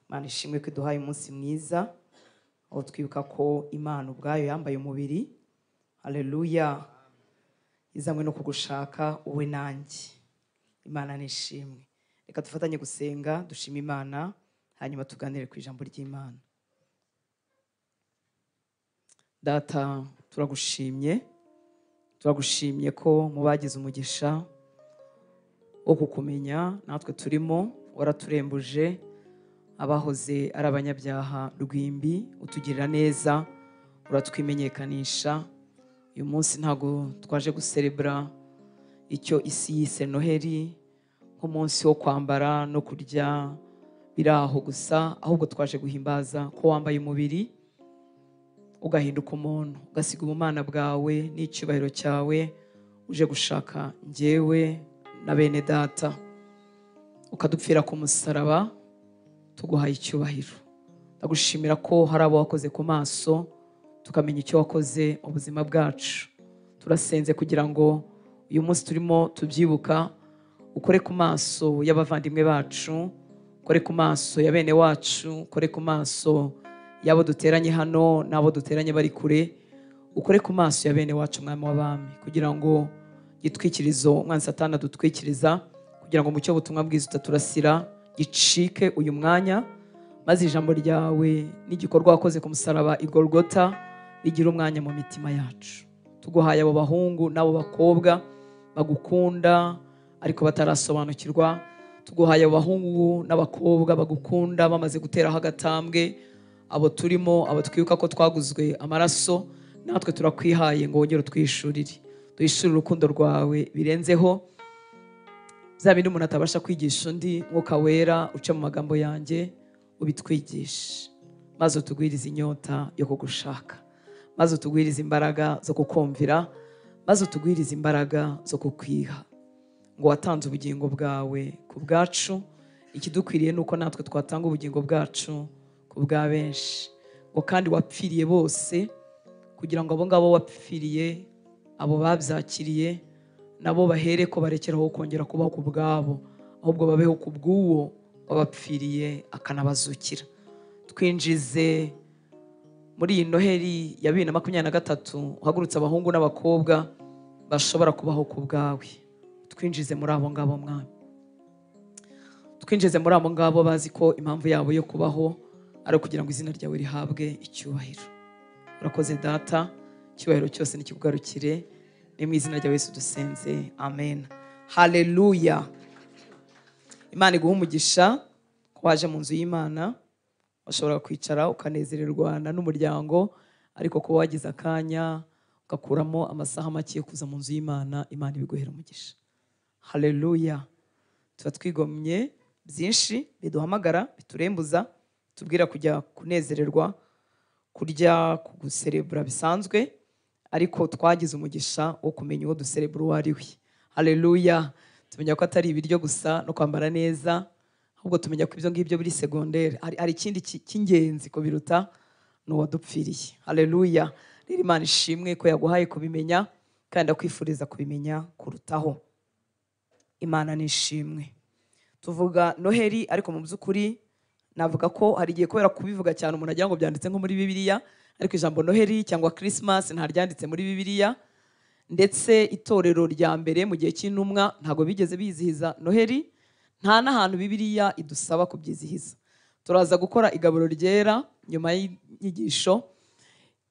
Imana ishimwe ko iduhaye umunsi mwiza aho twibuka ko Imana ubwayo yambaye umubiri. Haleluya. Izanywe no kugushaka wowe nanjye. Imana nishimwe. Reka dufatanye gusenga dushima Imana, hanyuma tuganire ku ijambo ry'Imana. Data, turagushimye, turagushimye ko mu bagize umugisha wo kukumenya natwe turimo, waraturembuje abahoze ari abanyabyaha rwimbi, utugirira neza, uratwimenyekanisha. Uyu munsi ntago twaje guserebura icyo isi yise Noheli nk'umunsi wo kwambara no kurya biraho gusa, ahubwo twaje guhimbaza ko wambaye umubiri ugahinduka umuntu, ugasiga ubumana bwawe n'icyubahiro cyawe, uje gushaka njyewe na bene data, ukadupfira ku musaraba, tuguhaye icyubahiro. Ndagushimira ko hari abo wakoze ku maso, tukamenya icyo wakoze mu buzima bwacu. Turasenze kugira ngo uyu munsi turimo tubyibuka, ukore ku maso y'abavandimwe bacu, ukore ku maso ya bene wacu, ukore ku maso y'abo duteranye hano n'abo duteranye bari kure, ukore ku maso ya bene wacu, Mwami w'abami, kugira ngo gitwikirizo umwanzi Satani adutwikiriza, kugira ngo mucyo butumwa bwiza utaturasira gicike uyu mwanya, maze ijambo ryawe n'igikorwa wakoze ku musaraba i Golgotha bigira umwanya mu mitima yacu. Tuguhaye abo bahungu n'abo bakobwa bagukunda ariko batarasobanukirwa, tuguhaye abo bahungu n'abakobwa bagukunda bamaze guteraho agatambwe, abo turimo, abo twibuka ko twaguzwe amaraso, natwe turakwihaye ngo wongere utwishurire, duhishurire urukundo rwawe birenzeho bya bindi umuntu atabasha kwigisha undi. Mwuka Wera uce mu magambo yanjye ubitwigishe, maze utugwirize inyota yo kugushaka, maze utugwirize imbaraga zo kukumvira, maze utugwirize imbaraga zo kukwiha. Ngo watanze ubugingo bwawe ku bwacu, ikidukwiriye nuko natwe twatanga ubugingo bwacu ku bwa benshi. Ngo kandi wapfiriye bose, kugira ngo abo ngabo wapfiriye, abo babyakiriye, nabo bahere ko barekeraho kongera kubaho ku bwabo, ahubwo babeho ku bw'uwo wabapfiriye akanabazukira. Twinjize muri iyi Noheli ya 2023, uhagurutse abahungu n'abakobwa bashobora kubaho ku bwawe. Twinjize muri abo ngabo, Mwami. Twinjize muri abo ngabo bazi ko impamvu yabo yo kubaho ari ukugira ngo izina ryawe rihabwe icyubahiro. Urakoze Data, icyubahiro cyose nikikugarukire. Ni mu izina rya Yesu dusenze, amen. Haleluya. Imana iguhe umugisha ko waje mu nzu y'Imana. Washobora kwicara ukanezererwa n'umuryango, ariko kuba wagize akanya ugakuramo amasaha make yo kuza mu nzu y'Imana, Imana ibiguhera umugisha. Haleluya. Tuba twigomye byinshi biduhamagara, biturembuza, tubwira kujya kunezererwa, kurya, kuguserebura bisanzwe, ariko twagize umugisha wo kumenya uwo duserebura uwo ari we. Haleluya. Tumenya ko atari ibiryo gusa no kwambara neza, ahubwo tumenya ko ibyo ngibyo biri secondaire, hari ikindi cy'ingenzi ko biruta, ni uwadupfiriye. Haleluya. Rero Imana ishimwe ko yaguhaye kubimenya, kandi akwifuriza kubimenya kurutaho. Imana nishimwe. Tuvuga Noheli, ariko mu by'ukuri navuga ko hari igihe kubera kubivuga cyane umuntu agira ngo byanditse nko muri Bibiliya, ariko ijambo Noheli cyangwa Christmas ntaryanditse muri Bibiliya. Ndetse itorero rya mbere mu gihe cy'intumwa ntago bigeze bizihiza Noheli, nta n'ahantu Bibiliya idusaba kubyizihiza. Turaza gukora igaburo ryera nyuma y'inyigisho.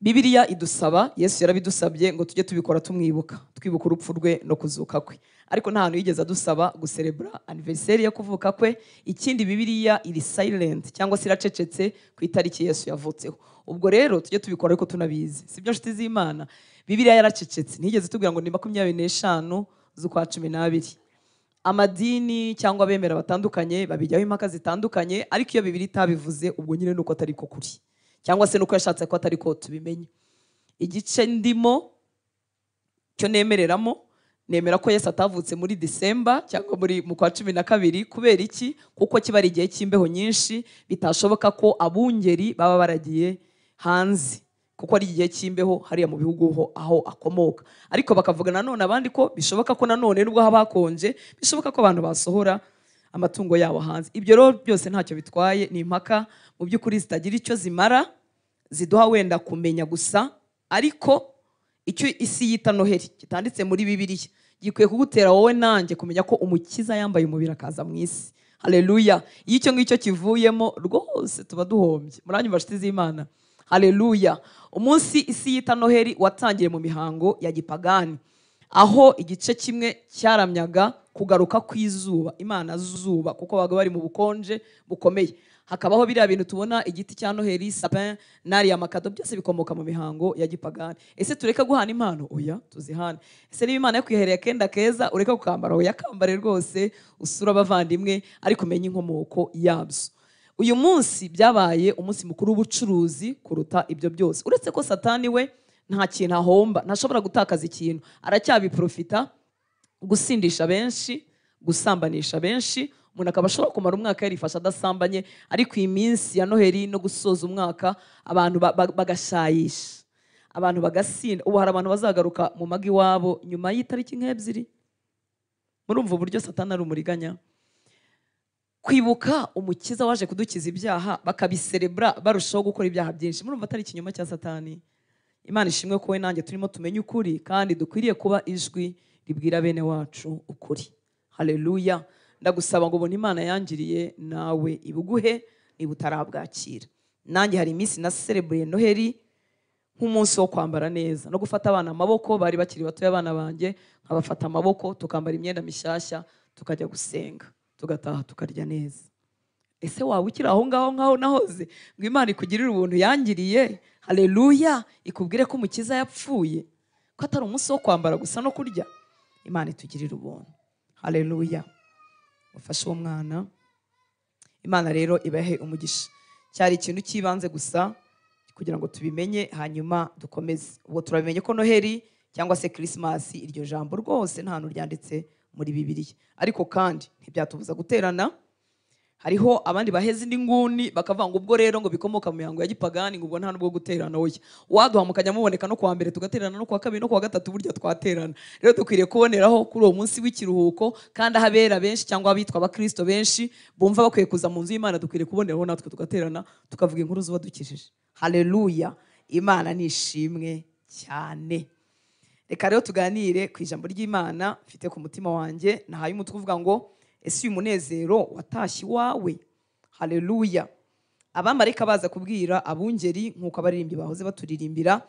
Bibiliya idusaba, Yesu yarabidusabye ngo tujye tubikora tumwibuka, twibuka urupfu rwe no kuzuka kwe, ariko nta hantu yigeze adusaba guserebura anniversaire yo kuvuka kwe. Ikindi, Bibiliya iri silent cyangwa se iracecetse ku itariki Yesu yavutseho. Ubwo rero tujye tubikora ariko tunabizi, sibyo nshuti z'Imana? Bibiliya yaracecetse, ntiyigeze itubwira ngo ni 25 z'ukwa 12. Amadini cyangwa abemera batandukanye babijyaho impaka zitandukanye, ariko iyo Bibiliya itabivuze ubwo nyine nuko atari ko kuri, cyangwa se nuko yashatse ko atari ko tubimenye. Igice ndimo cyo nemereramo, nemera ko Yesu atavutse muri Disemba cyangwa muri mu kwa 12. Kubera iki? Kuko kiba ari igihe cy'imbeho nyinshi, bitashoboka ko abungeri baba baragiye hanze, kuko ari igihe cy'imbeho hariya mu bihugu ho aho akomoka. Ariko bakavuga nanone abandi ko bishoboka ko nanone nubwo haba hakonje, bishoboka ko abantu basohora amatungo yabo hanze. Ibyo rero byose ntacyo bitwaye, ni impaka mu by'ukuri zitagira icyo zimara, ziduha wenda kumenya gusa, ariko icyo isi yita Noheli kitanditse muri Bibiliya gikwiye kugutera wowe nanjye kumenya ko Umukiza yambaye umubiri akaza mu isi. Haleluya! Iyo icyo ngicyo kivuyemo rwose tuba duhombye. Muranyumva nshuti z'Imana? Haleluya! Umunsi isi yita Noheli watangiye mu mihango ya gipagani, aho igice kimwe cyaramyaga kugaruka kw'izuba, Imana zuba, kuko babaga bari mu bukonje bukomeye. Hakabaho biriya bintu tubona, igiti cya Noheli, sapin n'ariya makado, byose bikomoka mu mihango ya gipagani. Ese tureke guhana impano? Oya, tuzihane. Ese niba Imana yakwihereye akenda keza ureke kukambara? Oya, kambare rwose, usure abavandimwe, ariko umenye inkomoko yabyo. Uyu munsi byabaye umunsi mukuru w'ubucuruzi kuruta ibyo byose. Uretse ko Satani we nta kintu ahomba, ntashobora gutakaza ikintu, aracyabiprofita gusindisha benshi, gusambanisha benshi. Umuntu akaba ashobora kumara umwaka yarifashe adasambanye, ariko iyi minsi ya Noheli no gusoza umwaka abantu bagashayisha, abantu bagasinda. Ubu hari abantu bazagaruka mu mago iwabo nyuma y'itariki nk'ebyiri. Murumva uburyo Satani ari umuriganya. Kwibuka Umukiza waje kudukiza ibyaha, bakabiserebra barushaho gukora ibyaha byinshi. Murumva atari ikinyoma cya Satani? Imana ishimwe ko we nanjye turimo tumenye ukuri, kandi dukwiriye kuba ijwi ribwira bene wacu ukuri. Haleluya! Ndagusaba ngo ubone Imana yangiriye nawe ibuguhe niba utarabwakira. Nanjye hari iminsi na celebrate Noheli nk'umunsi wo kwambara neza no gufata abana amaboko, bari bakiri batoya abana banjye, nkabafata amaboko tukambara imyenda mishyashya, tukajya gusenga, tugataha tukarya neza. Ese waba ukiri aho ngaho nkaho nahoze ngo Imana ikugirire ubuntu yangiriye? Haleluya! Ikubwire ko Umukiza yapfuye, ko atari umunsi wo kwambara gusa no kurya. Imana itugirire ubuntu. Haleluya! Ufashe uwo mwana. Imana rero ibahe umugisha. Cyari ikintu cy'ibanze gusa kugira ngo tubimenye, hanyuma dukomeze. Ubwo turabimenye ko Noheli cyangwa se Christmas, iryo jambo rwose nta hantu ryanditse muri Bibiliya, ariko kandi ntibyatubuza guterana. Hariho abandi baheze indi nguni bakavuga ngo ubwo rero ngo bikomoka mu mihango ya gipagani, ngo ubwo nta nubwo guterana. Oya, waduha mukajya muboneka no kuwa mbere tugaterana, no kuwa kabiri, no kuwa gatatu, burya twaterana. Rero dukwiriye kuboneraho kuri uwo munsi w'ikiruhuko, kandi aho abera benshi cyangwa abitwa abakristo benshi bumva bakwiye kuza mu nzu y'Imana, dukwiriye kuboneraho natwe tugaterana, tukavuga inkuru z'uwadukijije. Haleluya! Imana nishimwe cyane. Reka rero tuganire ku ijambo ry'Imana mfite ku mutima wanjye, nahaye umutwe uvuga ngo ese uyu munezero watashye iwawe? Haleluya! Abamarayika baza kubwira abungeri, nk'uko abaririmbyi bahoze baturirimbira,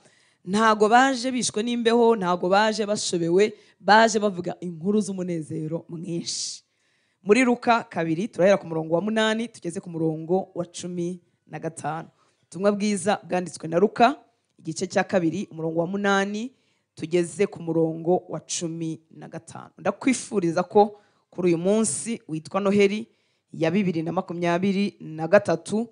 ntago baje bishwe n'imbeho, ntago baje bashobewe, baje bavuga inkuru z'umunezero mwinshi. Muri Luka 2 turahera ku murongo wa 8 tugeze ku murongo wa 15. Ubutumwa bwiza bwanditswe na Luka igice cya 2 umurongo wa 8 tugeze ku murongo wa 15. Ndakwifuriza ko kuri uyu munsi witwa Noheli ya 2023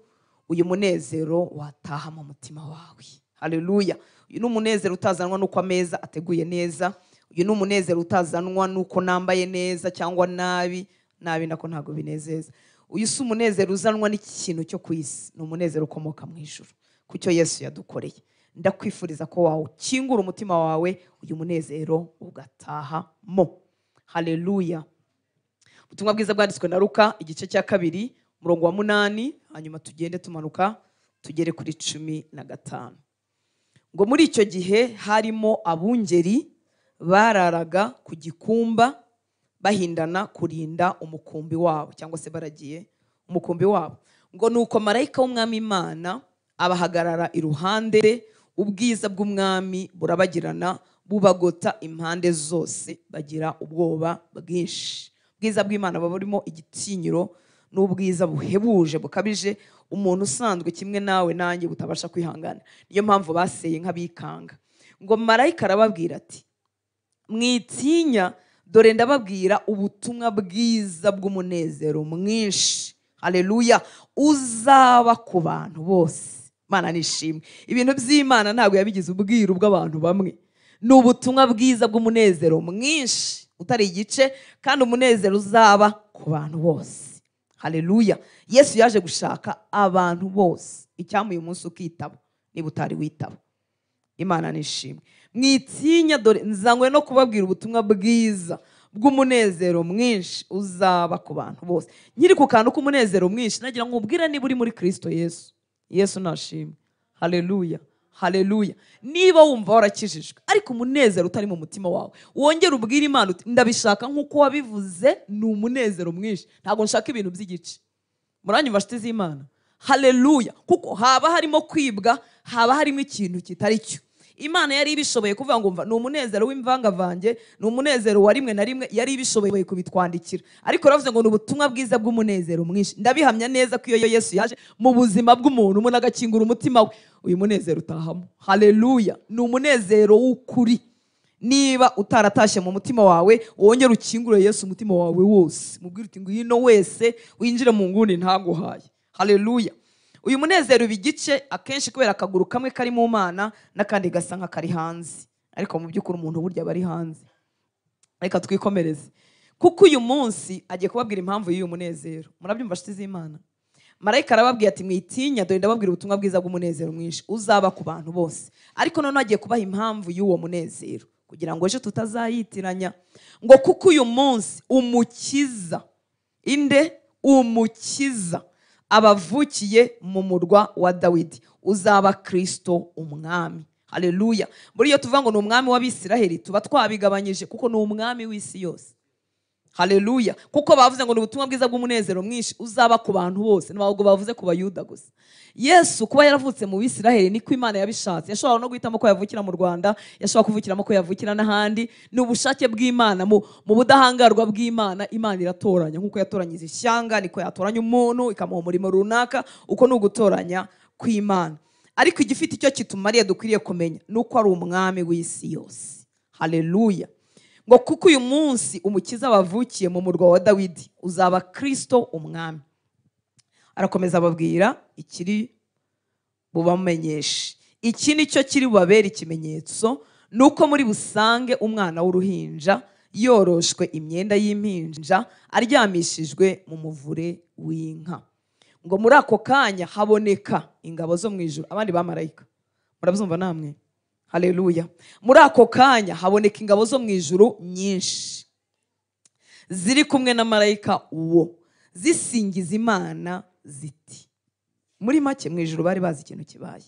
uyu munezero wataha mu mutima wawe. Haleluya! Uyu ni umunezero utazanwa nuko ameza ateguye neza, uyu ni umunezero utazanwa nuko nambaye neza cyangwa nabi, nabi nako ntago binezeza. Uyu si umunezero uzanwa n'ikintu cyo ku isi, ni umunezero ukomoka mu ijuru kucyo Yesu yadukoreye. Ndakwifuriza ko wawukingura umutima wawe, uyu munezero ugatahamo. Haleluya! Ubutumwa bwiza bwanditswe na Luka igice cya 2 umurongo wa 8, hanyuma tugende tumanuka tugere kuri 15. Ngo muri icyo gihe harimo abungeri bararaga ku gikumba bahindana kurinda umukumbi wabo, cyangwa se baragiye umukumbi wabo. Ngo nuko marayika w'Umwami Imana abahagarara iruhande, ubwiza bw'Umwami burabagirana bubagota impande zose, bagira ubwoba bwinshi. Ubwiza bw'Imana buba burimo igitinyiro n'ubwiza buhebuje bukabije, umuntu usanzwe kimwe nawe nanjye butabasha kwihangana. Niyo mpamvu baseye nk'abikanga. Ngo marayika arababwira ati mwitinya, dore ndababwira ubutumwa bwiza bw'umunezero mwinshi. Haleluya! Uzaba ku bantu bose. Imana nishimwe. Ibintu by'Imana ntabwo yabigize ubwiru bw'abantu bamwe. Ni ubutumwa bwiza bw'umunezero mwinshi utari igice, kandi umunezero uzaba ku bantu bose. Haleluya! Yesu yaje gushaka abantu bose. Icyamuye umunsi ukitaba niba utari witaba. Imana nishimwe. Mwitinya, dore nzanywe no kubabwira ubutumwa bwiza bw'umunezero mwinshi uzaba ku bantu bose. Nkiri ku kantu k'umunezero mwinshi, nagira ngo ubwire niba uri muri Kristo Yesu. Yesu nashimwe. Haleluya. Haleluya. Niba wumva warakijijwe ariko umunezero utari mu mutima wawe, wongere ubwire Imana uti ndabishaka nk'uko wabivuze, ni umunezero mwinshi, ntabwo nshaka ibintu by'igice. Muranyumva nshuti z'Imana? Haleluya. Kuko haba harimo kwibwa, haba harimo ikintu kitari cyo. Imana yari ibishoboye kuvuga ngo ni umunezero w'imvangavange, ni umunezero wa rimwe na rimwe, yari ibishoboye kubitwandikira. Ariko ravuze ngo ni ubutumwa bwiza bw'umunezero mwinshi. Ndabihamya neza ko iyo Yesu yaje mu buzima bw'umuntu, umuntu agakingura umutima we, uyu munezero utahamo. Haleluya. Ni umunezero w'ukuri. Niba utaratashye mu mutima wawe, wongere ukingure Yesu umutima wawe wose, mubwire uti ngwino wese winjire mu nguni ntaguhaye. Haleluya. Uyu munezero ibigice akenshi kubera akaguru kamwe kari mu Mana n'akandi gasa nk'akari hanze, ariko mu by'ukuri umuntu burya bari hanze. Reka twikomereze, kuko uyu munsi agiye kubabwira impamvu y'uyu munezero. Murabyumva nshuti z'Imana? Marayika arababwiye ati mwitinya, dore ndababwira ubutumwa bwiza bw'umunezero mwinshi uzaba ku bantu bose. Ariko none agiye kubaha impamvu y'uwo munezero kugira ngo ejo tutazayitiranya, ngo kuko uyu munsi umukiza, inde umukiza abavukiye mu murwa wa Dawidi, uzaba Kristo umwami. Haleluya. Muri iyo tuvuga ngo ni umwami w'Abisiraheli, tuba twabigabanyije kuko ni umwami w'isi yose. Haleluya. Kuko bavuze ngo ni ubutumwa bwiza bw'umunezero mwinshi uzaba ku bantu bose, ntabwo bavuze ku Bayuda gusa. Yesu kuba yaravutse mu Bisiraheli niko Imana yabishatse. Yashobora no guhitamo ko yavukira mu Rwanda, yashobora kuvukiramo ko yavukira n'ahandi. Ni ubushake bw'Imana, mu budahangarwa bw'Imana. Imana iratoranya nkuko yatoranyije ishyanga, niko yatoranya umuntu ikamuha umurimo runaka. Uko ni ugutoranya kw'Imana. Ariko igifite icyo kitumariye dukwiriye kumenya nuko ari umwami w'isi yose. Haleluya. Ngo kuko uyu munsi umukiza wavukiye mu murwa wa Dawidi, uzaba Kristo umwami. Arakomeza ababwira ikiri bubamenyeshe. Iki nicyo kiri bubabere ikimenyetso, nuko muri busange umwana w'uruhinja yoroshwe imyenda y'impinja, aryamishijwe mu muvure w'inka. Ngo muri ako kanya haboneka ingabo zo mu ijuru, abandi bamarayika. Murabyumva namwe? Haleluya. Muri ako kanya haboneka ingabo zo mu ijuru nyinshi ziri kumwe na marayika uwo, zisingiza Imana ziti. Muri make mu ijuru bari bazi ikintu kibaye,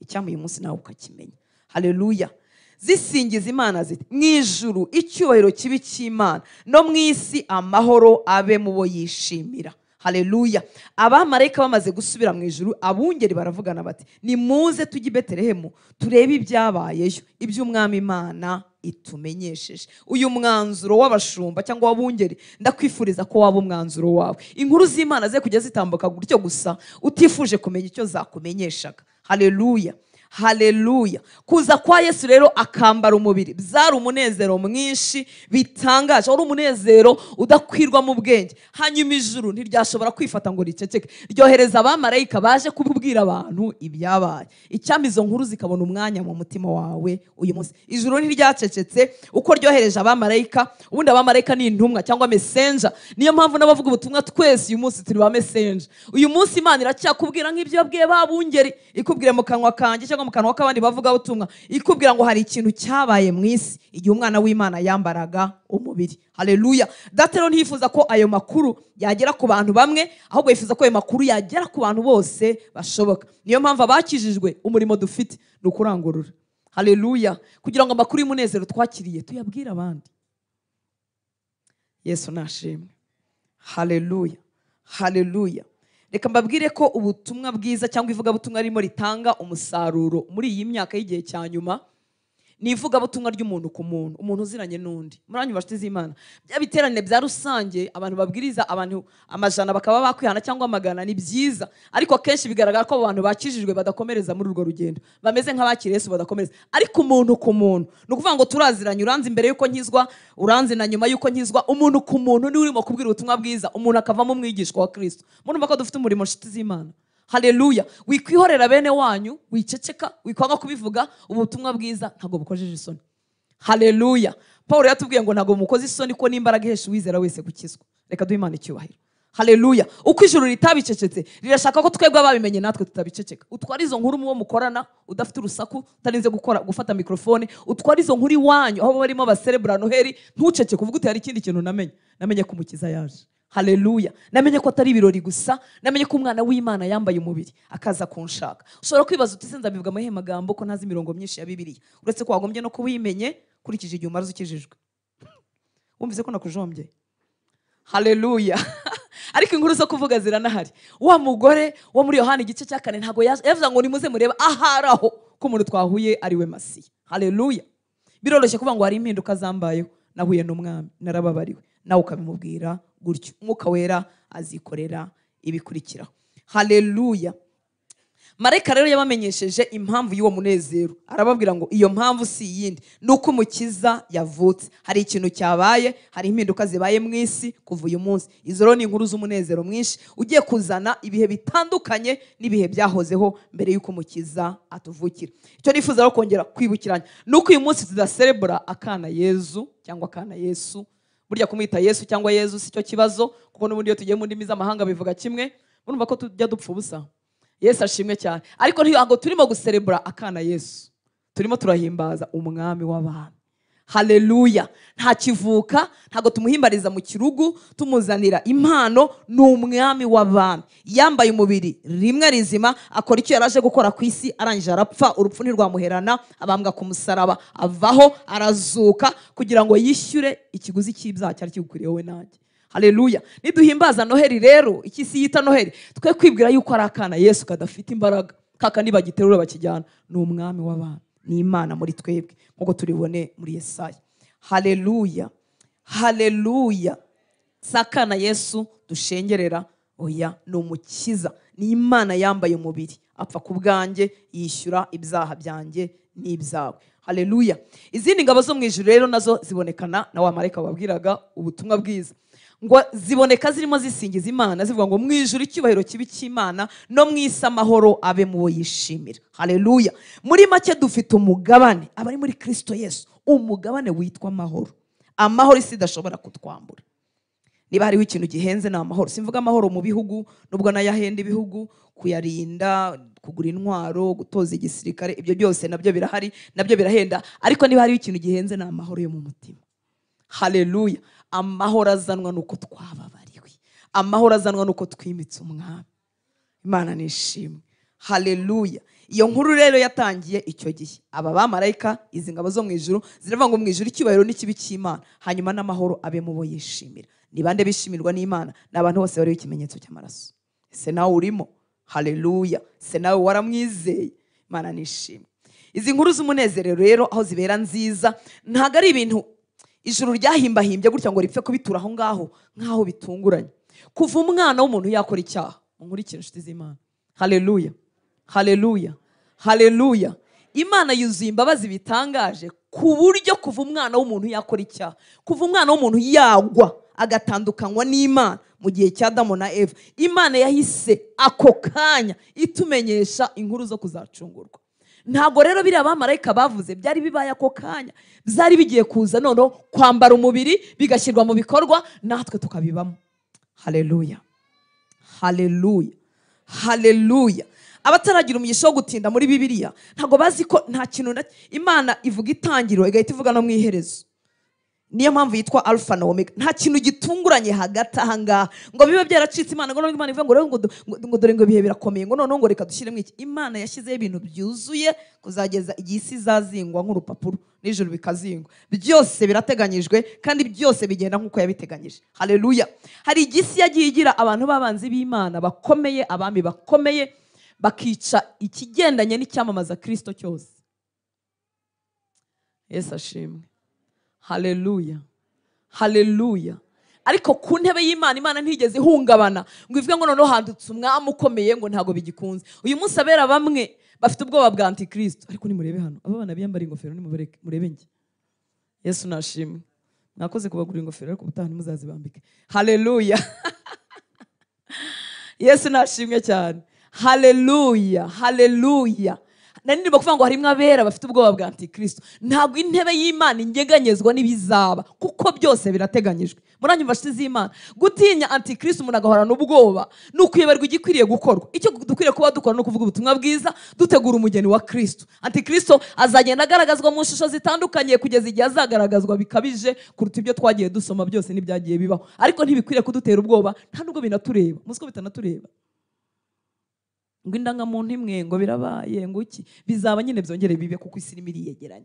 icyampa uyu munsi nawe ukakimenya. Haleluya. Zisingiza Imana ziti, mu ijuru icyubahiro kibi cy'Imana, no mu isi amahoro abe mu bo yishimira. Haleluya. Abamarayika bamaze gusubira mu ijuru, abungeri baravugana bati nimuze tujye i Betelehemu turebe ibyabayeyo, iby'umwami Imana itumenyesheje. Uyu mwanzuro w'abashumba cyangwa w'abungeri, ndakwifuriza ko waba umwanzuro wawe. Inkuru z'Imana ze kujya zitambuka gutyo gusa utifuje kumenya icyo zakumenyeshaga. Haleluya. Haleluya. Kuza kwa Yesu rero akambara umubiri byari umunezero mwinshi bitangaje, wari umunezero udakwirwa mu bwenge. Hanyuma ijuru ntiryashobora kwifata ngo riceceke, ryohereza abamarayika baje kubwira abantu ibyabaye. Icyampa izo nkuru zikabona umwanya mu mutima wawe uyu munsi. Ijuru ntiryacecetse uko ryohereje abamarayika. Ubundi abamarayika ni intumwa cyangwa messenger. Niyo mpamvu n'abavuga ubutumwa twese uyu munsi turi ba messenger. Uyu munsi Imana iracyakubwira nk'ibyo yabwiye babungeri, ikubwira mu kanwa kanjye cyangwa mu kanwa k'abandi bavuga ubutumwa, ikubwira ngo hari ikintu cyabaye mu isi igihe umwana w'Imana yambaraga umubiri. Haleluya. Data rero ntiyifuza ko ayo makuru yagera ku bantu bamwe, ahubwo yifuza ko ayo makuru yagera ku bantu bose bashoboka. Niyo mpamvu abakijijwe umurimo dufite ni ukurangurura. Haleluya. Kugira ngo amakuru y'umunezero twakiriye tuyabwire abandi. Yesu nashimwe. Haleluya. Haleluya. Reka mbabwire ko ubutumwa bwiza cyangwa ivugabutumwa ririmo ritanga umusaruro muri iyi myaka y'igihe cya nyuma ni ivugabutumwa ry'umuntu ku muntu, umuntu uziranye n'undi. Muranyumva nshuti z'Imana? Bya biterane bya rusange abantu babwiriza abantu amajana bakaba bakwihana cyangwa amagana, ni byiza, ariko akenshi bigaragara ko abantu bakijijwe badakomereza muri urwo rugendo, bameze nk'abakiriye Yesu badakomereza. Ariko umuntu ku muntu, ni ukuvuga ngo turaziranye, uranzi imbere yuko nkizwa, uranzi na nyuma yuko nkizwa. Umuntu ku muntu niwe urimo kubwira ubutumwa bwiza, umuntu akavamo umwigishwa wa Kristo. Murumva ko dufite umurimo nshuti z'Imana? Haleluya. Wikwihorera bene wanyu, wiceceka, wikwanga kubivuga, ubutumwa bwiza ntabwo bukojeje isoni. Haleluya. Paul yatubwiye ngo ntabwo mukoze isoni ko n'imbaraga ihesha uwizera wese gukizwa. Reka duhe Imana icyubahiro. Haleluya. Uko ijuru ritabicecetse rirashaka ko twebwe ababimenye natwe tutabiceceka. Utwara izo nkuru muwo mukorana udafite urusaku, utarinze gukora gufata mikrofone, utwara izo nkuru iwanyu aho barimo baserebura Noheli, ntucece kuvuga uti hari ikindi kintu namenye. Namenye ko Umukiza yaje. Haleluya. Namenye ko atari ibirori gusa, namenye ko umwana w'Imana yambaye umubiri akaza kunshaka. Ushobora kwibaza uti se nzabivuga mu magambo ko ntazi imirongo myinshi ya Bibiliya, uretse ko wagombye no kubimenye kurikije igihe umaze ukijijwe. Wumvise ko nakujombye? Haleluya. Ariko inkuru zo kuvuga ziranahari. Wa mugore wo muri Yohana igice cya 4 ntago yavuze ngo nimuze mureba aharaho ko umuntu twahuye ari we Masiya. Haleluya. Biroroshye kuvuga ngo hari impinduka zambayeho, nahuye n'umwami, narababariwe. Nawe ukabimubwira gutyo. Umwuka Wera azikorera ibikurikiraho. Haleluya. Marayika rero yabamenyesheje impamvu y'uwo munezero, arababwira ngo iyo mpamvu si iyindi, nuko Umukiza yavutse. Hari ikintu cyabaye, hari impinduka zibaye mu isi kuva uyu munsi. Izo rero ni inkuru z'umunezero mwinshi ugiye kuzana ibihe bitandukanye n'ibihe byahozeho mbere y'uko Umukiza atuvukira. Icyo nifuza rero kongera kwibukiranya nuko uyu munsi tudaserebura akana Yezu cyangwa akana Yesu. Burya kumwita Yesu cyangwa Yezu si cyo kibazo, kuko n'ubundi iyo tugiye mu ndimi z'amahanga bivuga kimwe. Urumva ko tujya dupfa ubusa. Yesu ashimwe cyane. Ariko ntabwo turimo guserebura akana Yesu, turimo turahimbaza umwami w'abami. Haleluya. Nta kivuka, ntabwo tumuhimbariza mu kirugu tumuzanira impano, ni umwami w'abami. Yambaye umubiri rimwe rizima, akora icyo yaraje gukora ku isi, arangije arapfa, urupfu ntirwamuherana, abambwa ku musaraba, avaho arazuka kugira ngo yishyure ikiguzi cy'ibyaha cyari kigukwiriye wowe nanjye. Haleluya. Niduhimbaza Noheli rero, iki si yita Noheli, twe kwibwira yuko ari akana Yesu kadafite imbaraga, kaka nibagiterura bakijyana, ni umwami w'abami, ni Imana muri twebwe nkuko turibone muri Yesaya. Haleluya. Haleluya. Sakana Yesu dushengerera, oya, ni Umukiza, ni Imana yambaye umubiri, apfa ku bwanjye, yishyura ibyaha byanjye n'ibyawe. Haleluya. Izindi ngabo zo mu ijuru rero nazo zibonekana na wa marayika wabwiraga ubutumwa bwiza, ngo ziboneka zirimo zisingiza Imana, zivuga ngo mu ijuru icyubahiro kibi cy'Imana, no mu isi amahoro abe mu bo yishimira. Haleluya. Muri make dufite umugabane, abari muri Kristo Yesu, umugabane witwa amahoro. Amahoro isi idashobora kutwambura. Niba hariho ikintu gihenze ni amahoro. Simvuga amahoro mu bihugu, nubwo nayahenda ibihugu, kuyarinda, kugura intwaro, gutoza igisirikare, ibyo byose nabyo birahari, nabyo birahenda. Ariko niba hariho ikintu gihenze ni amahoro yo mu mutima. Haleluya. Amahoro azanwa nuko twababariwe, amahoro azanwa nuko twimitse umwami. Imana nishimwe. Haleluya. Iyo nkuru rero yatangiye icyo gihe. Aba bamarayika, izi ngabo zo mu ijuru, ziravuga ngo mu ijuru icyubahiro n'ikibi cy'Imana, hanyuma n'amahoro abe mu bo yishimira. Ni bande bishimirwa n'Imana? Ni abantu bose bariho ikimenyetso cy'amaraso. Ese nawe urimo? Haleluya. Ese nawe waramwizeye? Imana nishimwe. Izi nkuru z'umunezero rero aho zibera nziza, ntago ari ibintu ijuru ryahimbahimbye gutya ngo ripfe kubitura aho ngaho nkaho bitunguranye. Kuva umwana w'umuntu yakora icyaha, nkurikire inshuti z'Imana. Haleluya. Haleluya. Haleluya. Imana yuzuye imbabazi bitangaje ku buryo kuva umwana w'umuntu yakora icyaha, kuva umwana w'umuntu yagwa agatandukanywa n'Imana mu gihe cya Adamu na Eva, Imana yahise ako kanya itumenyesha inkuru zo kuzacungurwa. Ntabwo rero biriya abamarayika bavuze byari bibaye ako kanya, byari bigiye kuza noneho kwambara umubiri bigashyirwa mu bikorwa natwe tukabibamo. Haleluya. Haleluya. Haleluya. Abataragira umugisha wo gutinda muri Bibiliya ntabwo bazi ko nta kintu Imana ivuga itangiriro igahita ivuga no mu iherezo. Niyo mpamvu yitwa Alpha na Omega. Nta kintu gitunguranye hagati aha ngaha ngo bibe byaracitse Imana, ngo Imana ivuga ngo rero ngo dore ngo ibihe birakomeye, ngo noneho ngo reka dushyiremo iki. Imana yashyizeho ibintu byuzuye kuzageza igihe isi izazingwa nk'urupapuro n'ijuru bikazingwa. Byose birateganyijwe kandi byose bigenda nk'uko yabiteganyije. Haleluya. Hari igisi yagiye igira abantu b'abanzi b'Imana bakomeye, abami bakomeye, bakica ikigendanye n'icyamamaza Kristo cyose. Yesu ashimwe. Haleluya. Haleluya. Ariko ku ntebe y'Imana, Imana ntigeze ihungabana ngo ivuge ngo noneho handutse umwami ukomeye ngo ntago bigikunze. Uyu munsi abera bamwe bafite ubwoba bwa Antikristo, ariko nimurebe hano aba bana biyambara ingofero, nimubereke murebe nge. Yesu nashimwe. Mwakoze kubagura ingofero ariko ubutaha ntimuzazibambike. Haleluya. Yesu nashimwe cyane. Haleluya. Haleluya. Nari ndimo kuvuga ngo harimo abera bafite ubwoba bwa Antikristo. Ntabwo intebe y'Imana inyeganyezwa n'ibizaba, kuko byose birateganyijwe. Muranyumva nshuti z'Imana? Gutinya antikristo umuntu agahorana ubwoba ni ukuyoberwa igikwiriye gukorwa. Icyo dukwiriye kuba dukora ni ukuvuga ubutumwa bwiza, dutegura umugeni wa Kristo. Antikristo azagenda agaragazwa mu shusho zitandukanye kugeza igihe azagaragazwa bikabije kuruta ibyo twagiye dusoma byose n'ibyagiye bibaho. Ariko ntibikwiriye kudutera ubwoba, nta nubwo binatureba. Muzi ko bitanatureba. Ngo indangamuntu imwe ngo birabaye ngo iki bizaba nyine byongere bibe, kuko isi irimo iriyegeranya.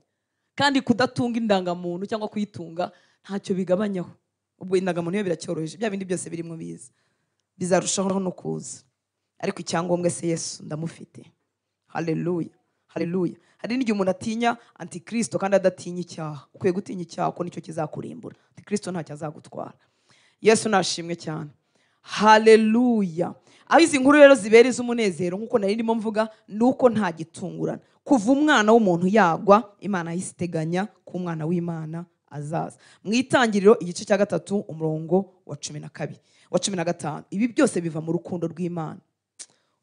Kandi kudatunga indangamuntu cyangwa kuyitunga ntacyo bigabanyaho. Ubwo indangamuntu yo biracyoroheje, bya bindi byose birimo biza bizarushaho no kuza. Ariko icyangombwa se Yesu ndamufite. Haleluya, haleluya. Hari n'igihe umuntu atinya antikristo kandi adatinya icyaha. Ukwiye gutinya icyaha kuko nicyo kizakurimbura. Antikristo ntacyo azagutwara. Yesu nashimwe cyane. Haleluya. Aho izi nkuru rero zibera iz'umunezero nk'uko nari ndimo mvuga, nuko nta gitungurana. Kuva umwana w'umuntu yagwa, Imana yahise iteganya ko umwana w'Imana azaza. Mu itangiriro igice cya 3 umurongo wa 12 wa 15. Ibi byose biva mu rukundo rw'Imana.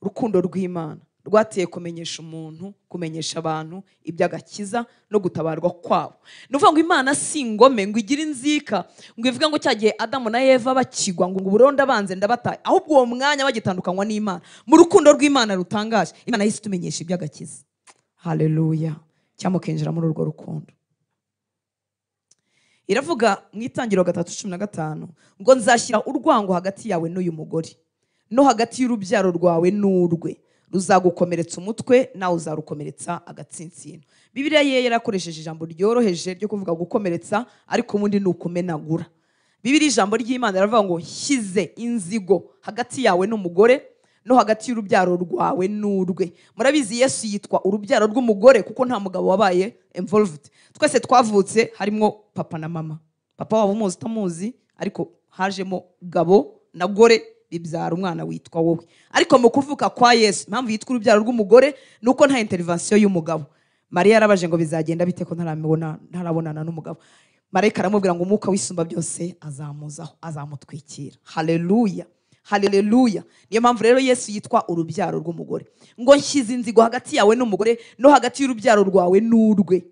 Urukundo rw'Imana rwateye kumenyesha umuntu, kumenyesha abantu iby'agakiza no gutabarwa kwabo. Ni ukuvuga ngo Imana si ingome ngo igire inzika, ngo ivuge ngo cya gihe Adamu na Eva bakigwa ngo uburonda banze ndabataye, ahubwo uwo mwanya bagitandukanywa n'Imana. Mu rukundo rw'Imana rutangaje, Imana yahise itumenyesha iby'agakiza. Haleluya. Cyamukinjira muri urwo rukundo. Iravuga mu itangiriro 3:15 ngo nzashyira urwango hagati yawe n'uyu mugore, no hagati y'urubyaro rwawe n'urwe, ruzagukomeretsa umutwe nawe uzarukomeretsa agatsinsino. Bibiliya ye yarakoresheje ijambo ryoroheje ryo kuvuga gukomeretsa, ariko ubundi ni ukumenagura. Bibiliya ijambo ry'Imana riravuga ngo nshyize inzigo hagati yawe n'umugore, no hagati y'urubyaro rwawe n'urwe. Murabizi Yesu yitwa urubyaro rw'umugore kuko nta mugabo wabaye involved. Twese twavutse harimo papa na mama. Papa wabo umuzi utamuzi, ariko hajemo gabo na gore bibyara umwana witwa wowe. Ariko mu kuvuka kwa Yesu, impamvu yitwa urubyaro rw'umugore nuko nta intervention y'umugabo. Mariya yarabaje ngo bizagenda bite ko ntarabonana n'umugabo. Marayika aramubwira ngo umwuka w'isumba byose azamuzaho, azamutwikira. Haleluya. Haleluya. Niyo mpamvu rero Yesu yitwa urubyaro rw'umugore. Ngo nshyize inzigo hagati yawe n'umugore, no hagati y'urubyaro rwawe n'urwe,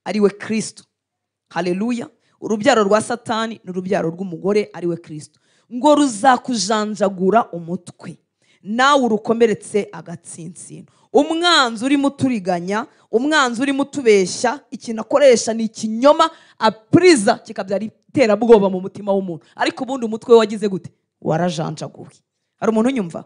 ari we Kristo. Haleluya. Urubyaro rwa Satani n'urubyaro rw'umugore ari we Kristo. Ngo ruzakujanjagura umutwe, nawe urukomeretse agatsinsino. Umwanzi urimo uturiganya, umwanzi urimo utubeshya, ikintu akoresha ni ikinyoma apriza kikabyara iterabwoba mu mutima w'umuntu. Ariko ubundi umutwe we wagize gute? Warajanjaguwe. Hari umuntu unyumva?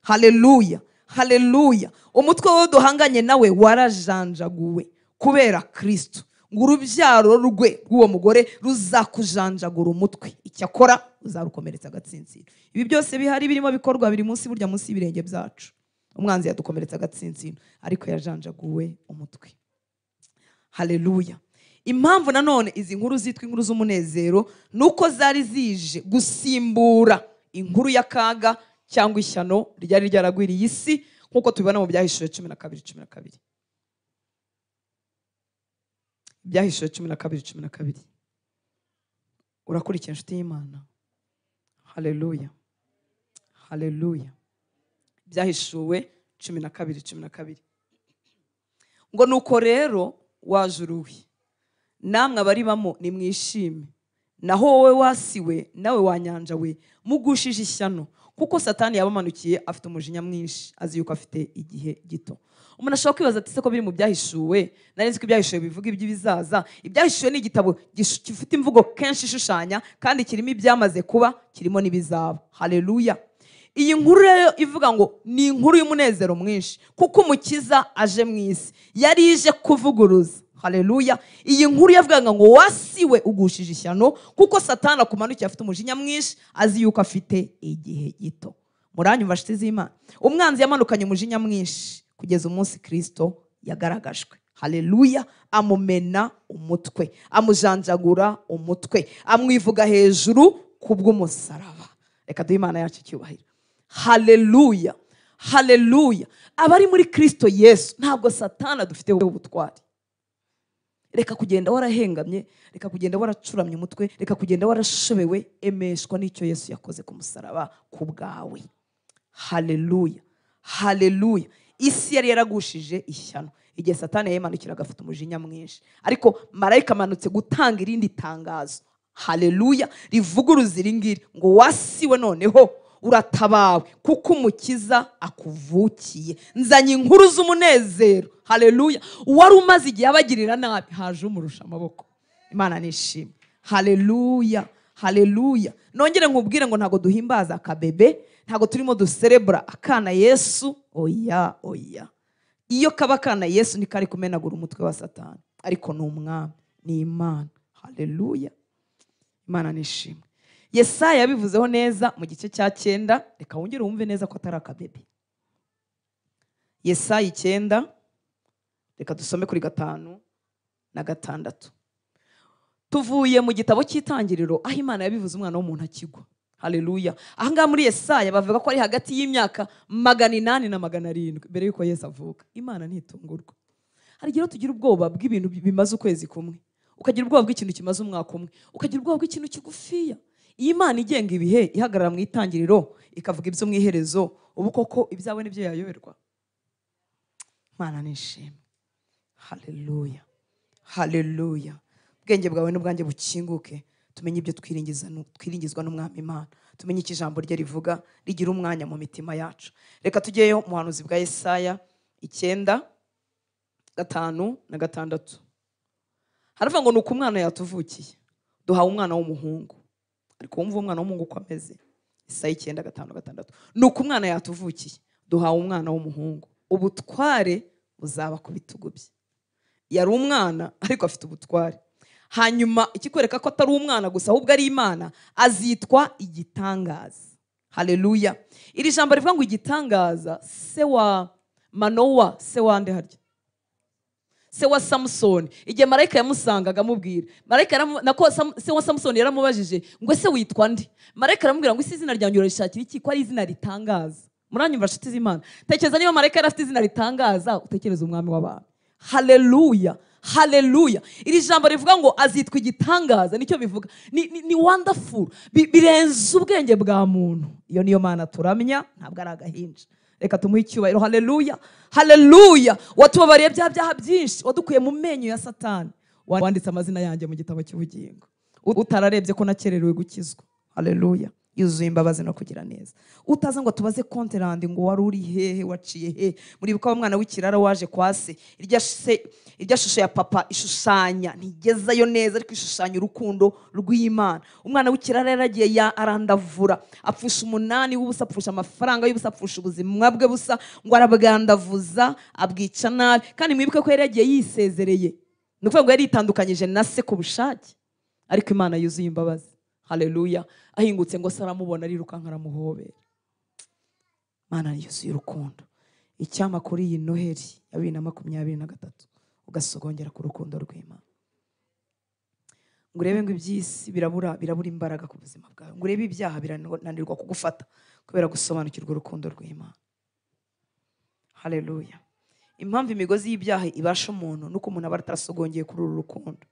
Haleluya, haleluya. Umutwe we duhanganye nawe warajanjaguwe kubera Kristo. Ngo urubyaro rwe rw'uwo mugore ruzakujanjagura umutwe, icyakora uzarukomeretsa agatsinsino. Ibi byose bihari birimo bikorwa biri munsi, burya munsi y'ibirenge byacu. Umwanzi yadukomeretsa agatsinsino, ariko yajanjaguwe umutwe. Haleluya. Impamvu nanone izi nkuru zitwa inkuru z'umunezero nuko zari zije gusimbura inkuru y'akaga cyangwa ishyano ryari ryaragwiriye isi, nkuko tubibona mu Byahishuwe 12:12. Ibyahishuwe 12:12. Urakurikiye inshuti y'Imana? Haleluya, haleluya. Ibyahishuwe 12:12 ngo nuko rero wajuruwe namwe abaribamo nimwishime, naho wowe wasiwe nawe wanyanja we mugushije ishyano, kuko Satani yabamanukiye afite umujinya mwinshi, azi yuko afite igihe gito. Umuntu ashobora kwibaza ati se ko biri mu byahishuwe, nari nzi ko ibyahishuwe bivuga iby'ibizaza. Ibyahishuwe ni igitabo gifite imvugo kenshi ishushanya, kandi kirimo ibyamaze kuba, kirimo n'ibizaba. Haleluya. Iyi nkuru rero ivuga ngo ni inkuru y'umunezero mwinshi, kuko umukiza aje mu isi, yari ije kuvuguruza. Haleluya. Iyi nkuru yavugaga ngo wasiwe ugushije ishyano, kuko Satani akumanukiye afite umujinya mwinshi, azi yuko afite igihe gito. Muranyumva nshuti z'Imana? Umwanzi yamanukanye umujinya mwinshi kugeza umunsi Kristo yagaragajwe. Haleluya. Amumena umutwe, amujanjagura umutwe, amwivuga hejuru kubw'umusaraba. Reka duhe Imana yacu icyubahiro. Haleluya, haleluya. Abari muri Kristo Yesu ntabwo Satani adufiteho ubutwari. Reka kugenda warahengamye, reka kugenda waracuramye umutwe, reka kugenda warashobewe. Emeshwa n'icyo Yesu yakoze ku musaraba ku bwawe. Haleluya, haleluya. Isi yari yaragushije ishyano igihe Satani yayimanukiraga afite umujinya mwinshi, ariko marayika amanutse gutanga irindi tangazo. Haleluya. Rivuguruza iri ngiri ngo wasiwe noneho uratabawe kuko umukiza akuvukiye. Nzanye inkuru z'umunezero. Haleluya. Wari umaze igihe abagirira nabi, haje umurusha amaboko. Imana nishimwe. Haleluya. Haleluya. Nongere nkubwire ngo ntago duhimbaza akabebe, ntago turimo duserebura akana Yesu. Oya, oya. Iyo kaba akana Yesu ntikari kumenagura umutwe wa Satani, ariko ni umwami, ni Imana. Haleluya. Imana nishimwe. Yesaya yabivuzeho neza mu gice cya 9, reka wongere wumve neza ko atari akabebe. Yesaya 9, reka dusome kuri 5 na 6. Tuvuye mu gitabo cy'itangiriro aho Imana yabivuze umwana w'umuntu akigwa. Haleluya. Aha ngaha muri Yesaya bavuga ko ari hagati y'imyaka 800 na 700 mbere yuko Yesu avuka. Imana ntitungurwa. Hari igihe tugira ubwoba bw'ibintu bimaze ukwezi kumwe, ukagira ubwoba bw'ikintu kimaze umwaka umwe, ukagira ubwoba bw'ikintu kigufiya. Iyi Imana igenga ibihe, ihagarara mu itangiriro ikavuga ibyo mu iherezo, ubu koko ibyawe nibyo yayoberwa. Imana nishimwe. Haleluya. Haleluya. Ubwenge bwawe n'ubwanjye bukinguke, tumenye ibyo twiringizwa n'umwami Imana, tumenye icyo ijambo rye rivuga rigira umwanya mu mitima yacu. Reka tujyeyo mu buhanuzi bwa Yesaya 9 5 na 6. Haravuga ngo nuko umwana yatuvukiye, duhawe umwana w'umuhungu. Ariko wumva umwana w'umuhungu uko ameze. Yesaya 9 5 6. Nuko umwana yatuvukiye, duhawe umwana w'umuhungu, ubutware buzaba ku bitugu bye. Yari umwana ariko afite ubutware. Hanyuma ikikwereka ko atari umwana gusa ahubwo ari Imana, azitwa igitangaza. Haleluya. Iri jambo rivuga ngo igitangaza, se wa Manowa, se wa nde harya? Se wa Samson. Igihe marayika yamusangaga amubwira, marayika nako se wa Samson yaramubajije ngo ese witwa nde? Marayika aramubwira ngo isi izina ryanjye urarishakira iki ko ari izina ritangaza? Muranyumva nshuti z'Imana? Tekereza niba marayika yari afite izina ritangaza, utekereza umwami w'abantu. Haleluya. Haleluya. Iri jambo rivuga ngo azitwa igitangaza, nicyo bivuga. Ni wonderful. Birenze ubwenge bwa muntu. Iyo niyo Mana turamya, ntabwo ari agahinja. Reka tumuhe icyubahiro. Haleluya. Haleluya. Watubabariye bya byaha byinshi, wadukuye mu menyo ya Satani, wanditse amazina yanjye mu gitabo cy'ubugingo. Utararebye ko nakererewe gukizwa. Haleluya. Yuzuye imbabazi no kugira neza. Utaza ngo tubaze konterandi ngo wari uri hehe, waciye he. Muribuka wa mwana w'ikirara waje kwa se, irya shusho ya papa ishushanya ntigezayo neza, ariko ishushanya urukundo rw'Imana. Umwana w'ikirara yaragiye ya arandavura, apfusha 8 w'ubusa, apfusha amafaranga y'ubusa, apfusha ubuzima bwe busa, ngo arabwandavuza, abwica nabi. Kandi mwibuke ko yari yagiye yisezereye, ni ukuvuga ngo yari yitandukanyije na se ku bushake, ariko Imana yuzuye imbabazi. Haleluya. Ahingutse ngo se aramubona arirukanka aramuhobera. Mana yuzuye urukundo. Icyama kuri iyi Noheli ya 2023 ugasogongera ku rukundo rw'Imana. Ngo urebe ngo iby'isi birabura imbaraga ku buzima bwawe. Ngo urebe ibyaha birananirwa kugufata kubera gusobanukirwa urukundo rw'Imana. Haleluya. Impamvu imigozi y'ibyaha ibasha umuntu nuko umuntu aba atarasogongeye kuri uru rukundo.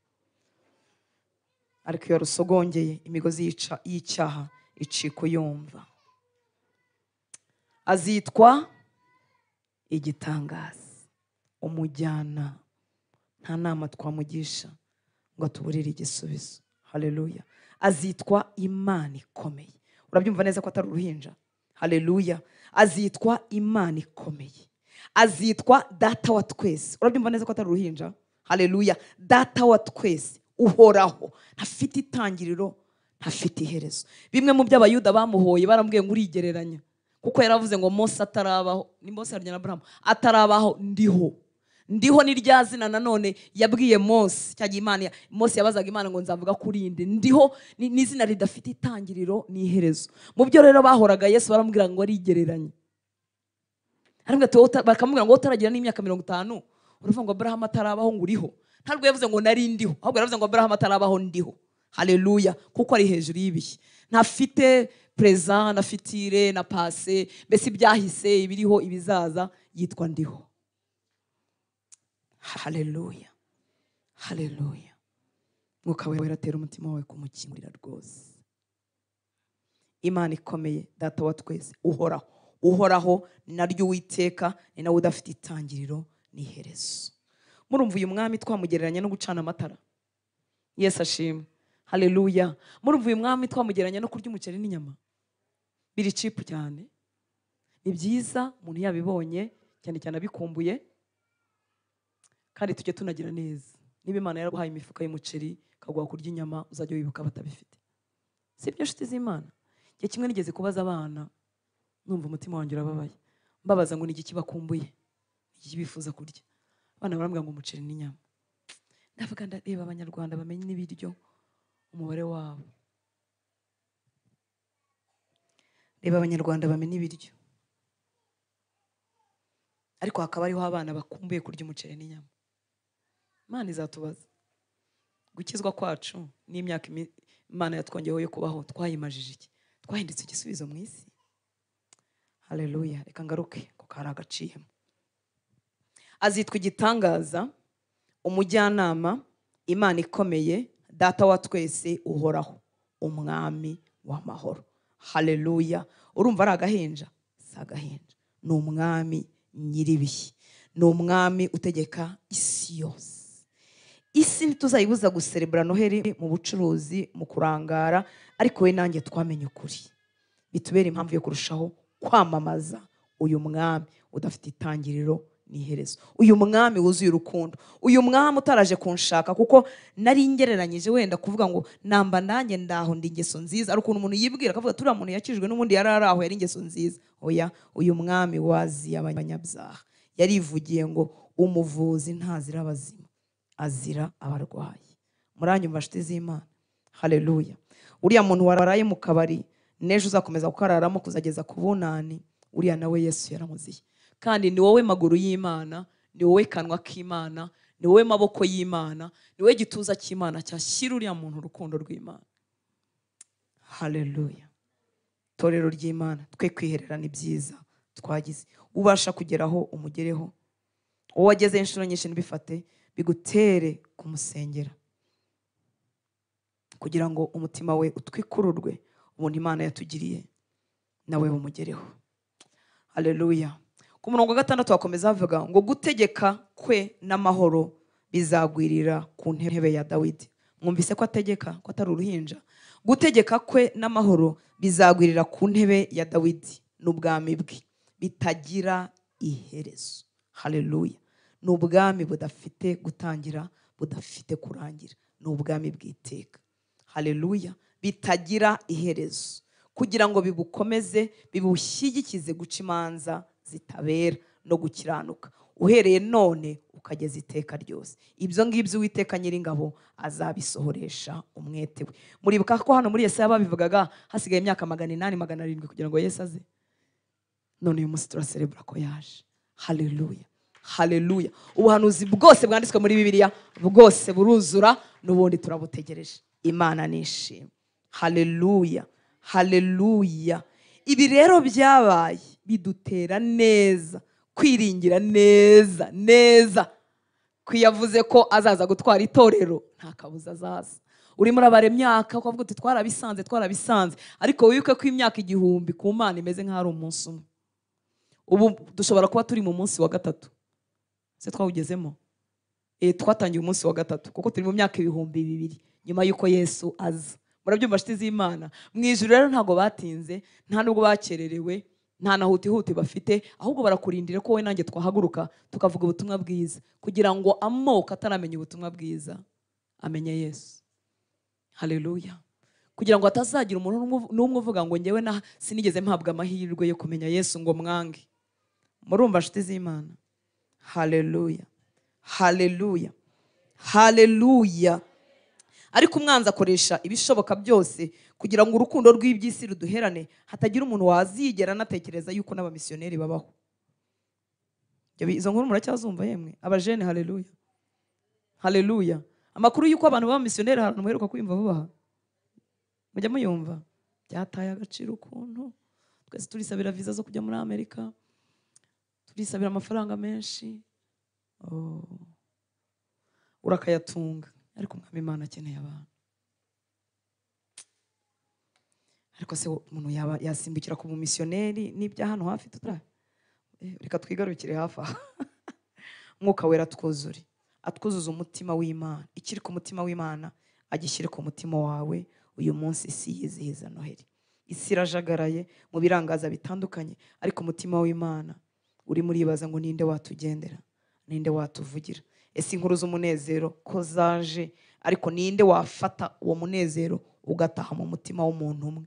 Ariko iyo rusogongeye imigozi y'icyaha icika yumva. Azitwa igitangaza, umujyana. Nta nama twamugisha ngo atuburire igisubizo. Haleluya. Azitwa Imana ikomeye. Urabyumva neza ko atari uruhinja. Haleluya. Azitwa Imana ikomeye. Azitwa Data wa twese. Urabyumva neza ko atari uruhinja. Haleluya. Data wa twese uhoraho, ntafite itangiriro, ntafite iherezo. Bimwe mu by'abayuda bamuhoye baramubwiye ngo urigereranya, kuko yaravuze ngo Mose atarabaho, ni Mose yarya na Abrahamu, atarabaho ndiho. Ndiho ni rya zina nanone yabwiye Mose, cyagiye Imana, Mose yabazaga Imana ngo nzavuga kuri nde. Ndiho ni izina ridafite itangiriro n'iherezo. Mu byo rero bahoraga Yesu baramubwira ngo arigereranya. Bakamubwira ngo utaragira n'imyaka 50, uravuga ngo Abrahamu atarabaho ngo uriho. Ntabwo yavuze ngo nari ndiho, ahubwo yaravuze ngo Abrahamu atarabaho ndiho. Haleluya. Kuko ari hejuru y'ibihe. Ntafite present, na future, na passé, mbese ibyahise, ibiriho, ibizaza, yitwa ndiho. Haleluya. Haleluya. Mwuka wera atera umutima wawe kumukingurira rwose. Imana ikomeye, Data wa twese, uhoraho. Uhoraho ni naryo Uwiteka, ni nawe udafite itangiriro n'iherezo. Murumva uyu mwami twamugereranya no gucana amatara. Yesu ashimwe. Haleluya. Murumva uyu mwami twamugeranya no kurya umuceri n'inyama, biri cheap cyane. Ni byiza umuntu yabibonye, cyane cyane abikumbuye, kandi tujye tunagira neza. Niba Imana yaraguhaye imifuka y'umuceri ikaguha kurya inyama, uzajya wibuka batabifite. Si byo nshuti z'Imana? Igihe kimwe nigeze kubaza abana, numva umutima wanjye urababaye, mbabaza ngo ni igiki bakumbuye, igiki bifuza kurya. Abana barambwira ngo umuceri n'inyama. Ndavuga ndareba Abanyarwanda bamenye n'ibiryo umubare wabo. Reba Abanyarwanda bamenye ibiryo, ariko hakaba hariho abana bakumbuye kurya umuceri n'inyama. Imana izatubaza. Gukizwa kwacu n'imyaka Imana yatwongeyeho yo kubaho, twayimajije iki? Twahindutse igisubizo mu isi. Haleluya. Reka ngaruke kuko hari agaciyemo. Azitwa igitangaza, umujyanama, Imana ikomeye, Data wa twese uhoraho, umwami w'amahoro. Haleluya. Urumva ari agahinja? Si agahinja, ni umwami nyiribihe, ni umwami utegeka isi yose. Isi ntituzayibuza guserebura Noheli mu bucuruzi, mu kurangara, ariko we nanjye twamenye ukuri, bitubera impamvu yo kurushaho kwamamaza uyu mwami udafite itangiriro n'iherezo, uyu mwami wuzuye urukundo, uyu mwami utaraje kunshaka kuko nari ngereranyije wenda kuvuga ngo namba nanjye ndaho ndi ingeso nziza. Ari ukuntu umuntu yibwira akavuga turiya muntu yakijwe n'ubundi yari ari aho yari ingeso nziza. Oya, uyu mwami waziye abanyabyaha yarivugiye ngo umuvuzi ntazira abazima, azira abarwayi. Muranyumva nshuti z'Imana? Haleluya. Uriya muntu waraye mu kabari n'ejo uzakomeza kukararamo kuzageza ku bunani, uriya nawe Yesu yaramuziye. Kandi ni wowe maguru y'Imana, ni wowe kanwa k'Imana, ni wowe maboko y'Imana, ni wowe gituza cy'Imana cyashyira uriya muntu urukundo rw'Imana. Haleluya. Torero ry'Imana, twe kwihererana ibyiza twagize. Ubasha kugeraho umugereho, uwo wageze inshuro nyinshi ntibifate bigutere kumusengera, kugira ngo umutima we utwikururwe ubuntu Imana yatugiriye nawe bumugereho. Haleluya. Ku murongo wa 6 bakomeza bavuga ngo gutegeka kwe n'amahoro bizagwirira ku ntebe ya Dawidi. Mwumvise ko ategeka, ko atari uruhinja. Gutegeka kwe n'amahoro bizagwirira ku ntebe ya Dawidi n'ubwami bwe bitagira iherezo. Haleluya. Ni ubwami budafite gutangira, budafite kurangira, ni ubwami bw'iteka. Haleluya. Bitagira iherezo, kugira ngo bibukomeze, bibushyigikize guca imanza zitabera no gukiranuka, uhereye none ukageza iteka ryose. Ibyo ngibyo Uwiteka Nyiringabo azabisohoresha umwete we. Muribuka ko hano muri Yesaya babivugaga hasigaye imyaka 800 700 kugira ngo Yesu aze. None uyu munsi turaserebura ko yaje. Haleluya. Haleluya. Ubuhanuzi bwose bwanditswe muri Bibiliya bwose buruzura, n'ubundi turabutegereje. Imana nishimwe. Haleluya. Haleluya. Ibi rero byabaye bidutera neza kwiringira neza neza kwiyavuze ko azaza gutwara itorero, nta kabuza azaza. Urimo urabara imyaka ukavuga uti twarabisanze twarabisanze, ariko wibuke ko imyaka 1000 ku Mana imeze nk'aho ari umunsi umwe. Ubu dushobora kuba turi mu munsi wa 3. Se twawugezemo? Twatangiye umunsi wa 3 kuko turi mu myaka 2000 nyuma y'uko Yesu aza. Murabyumva nshuti z'Imana? Mu ijuru rero ntago batinze, nta nubwo bakererewe, nta na huti huti bafite, ahubwo barakurindira ko wowe nanjye twahaguruka tukavuga ubutumwa bwiza, kugira ngo amoko ataramenya ubutumwa bwiza amenye Yesu. Haleluya. Kugira ngo atazagira umuntu n'umwe uvuga ngo njyewe na sinigeze mpabwa amahirwe yo kumenya Yesu ngo mwange. Murumva nshuti z'Imana? Haleluya. Haleluya. Haleluya. Ariko umwanzi akoresha ibishoboka byose kugira ngo urukundo rw'iby'isi ruduherane, hatagira umuntu wazigera anatekereza yuko n'abamisiyoneri babaho. Izo nkuru muracyazumva yemwe abajene? Haleluya. Haleluya. Amakuru yuko abantu b'abamisiyoneri ahantu muheruka kwiyumva vuba aha, mujya muyumva, byataye agaciro ukuntu. Twese turisabira visa zo kujya muri Amerika, turisabira amafaranga menshi, urakayatunga, ariko umwami Imana akeneye abantu. Ariko se umuntu yaba yasimbukira ku bumisiyoneri n'ibya hano hafi tutara? Reka twigarukire hafi aha. Umwuka wera twuzure, atwuzuza umutima w'Imana. Ikiri ku mutima w'Imana agishyire ku mutima wawe. Uyu munsi isi yizihiza Noheli, isi irajagaraye mu birangaza bitandukanye, ariko umutima w'Imana urimo uribaza ngo ninde watugendera, ninde watuvugira? Ese inkuru z'umunezero ko zaje, ariko ninde wafata uwo munezero ugataha mu mutima w'umuntu umwe,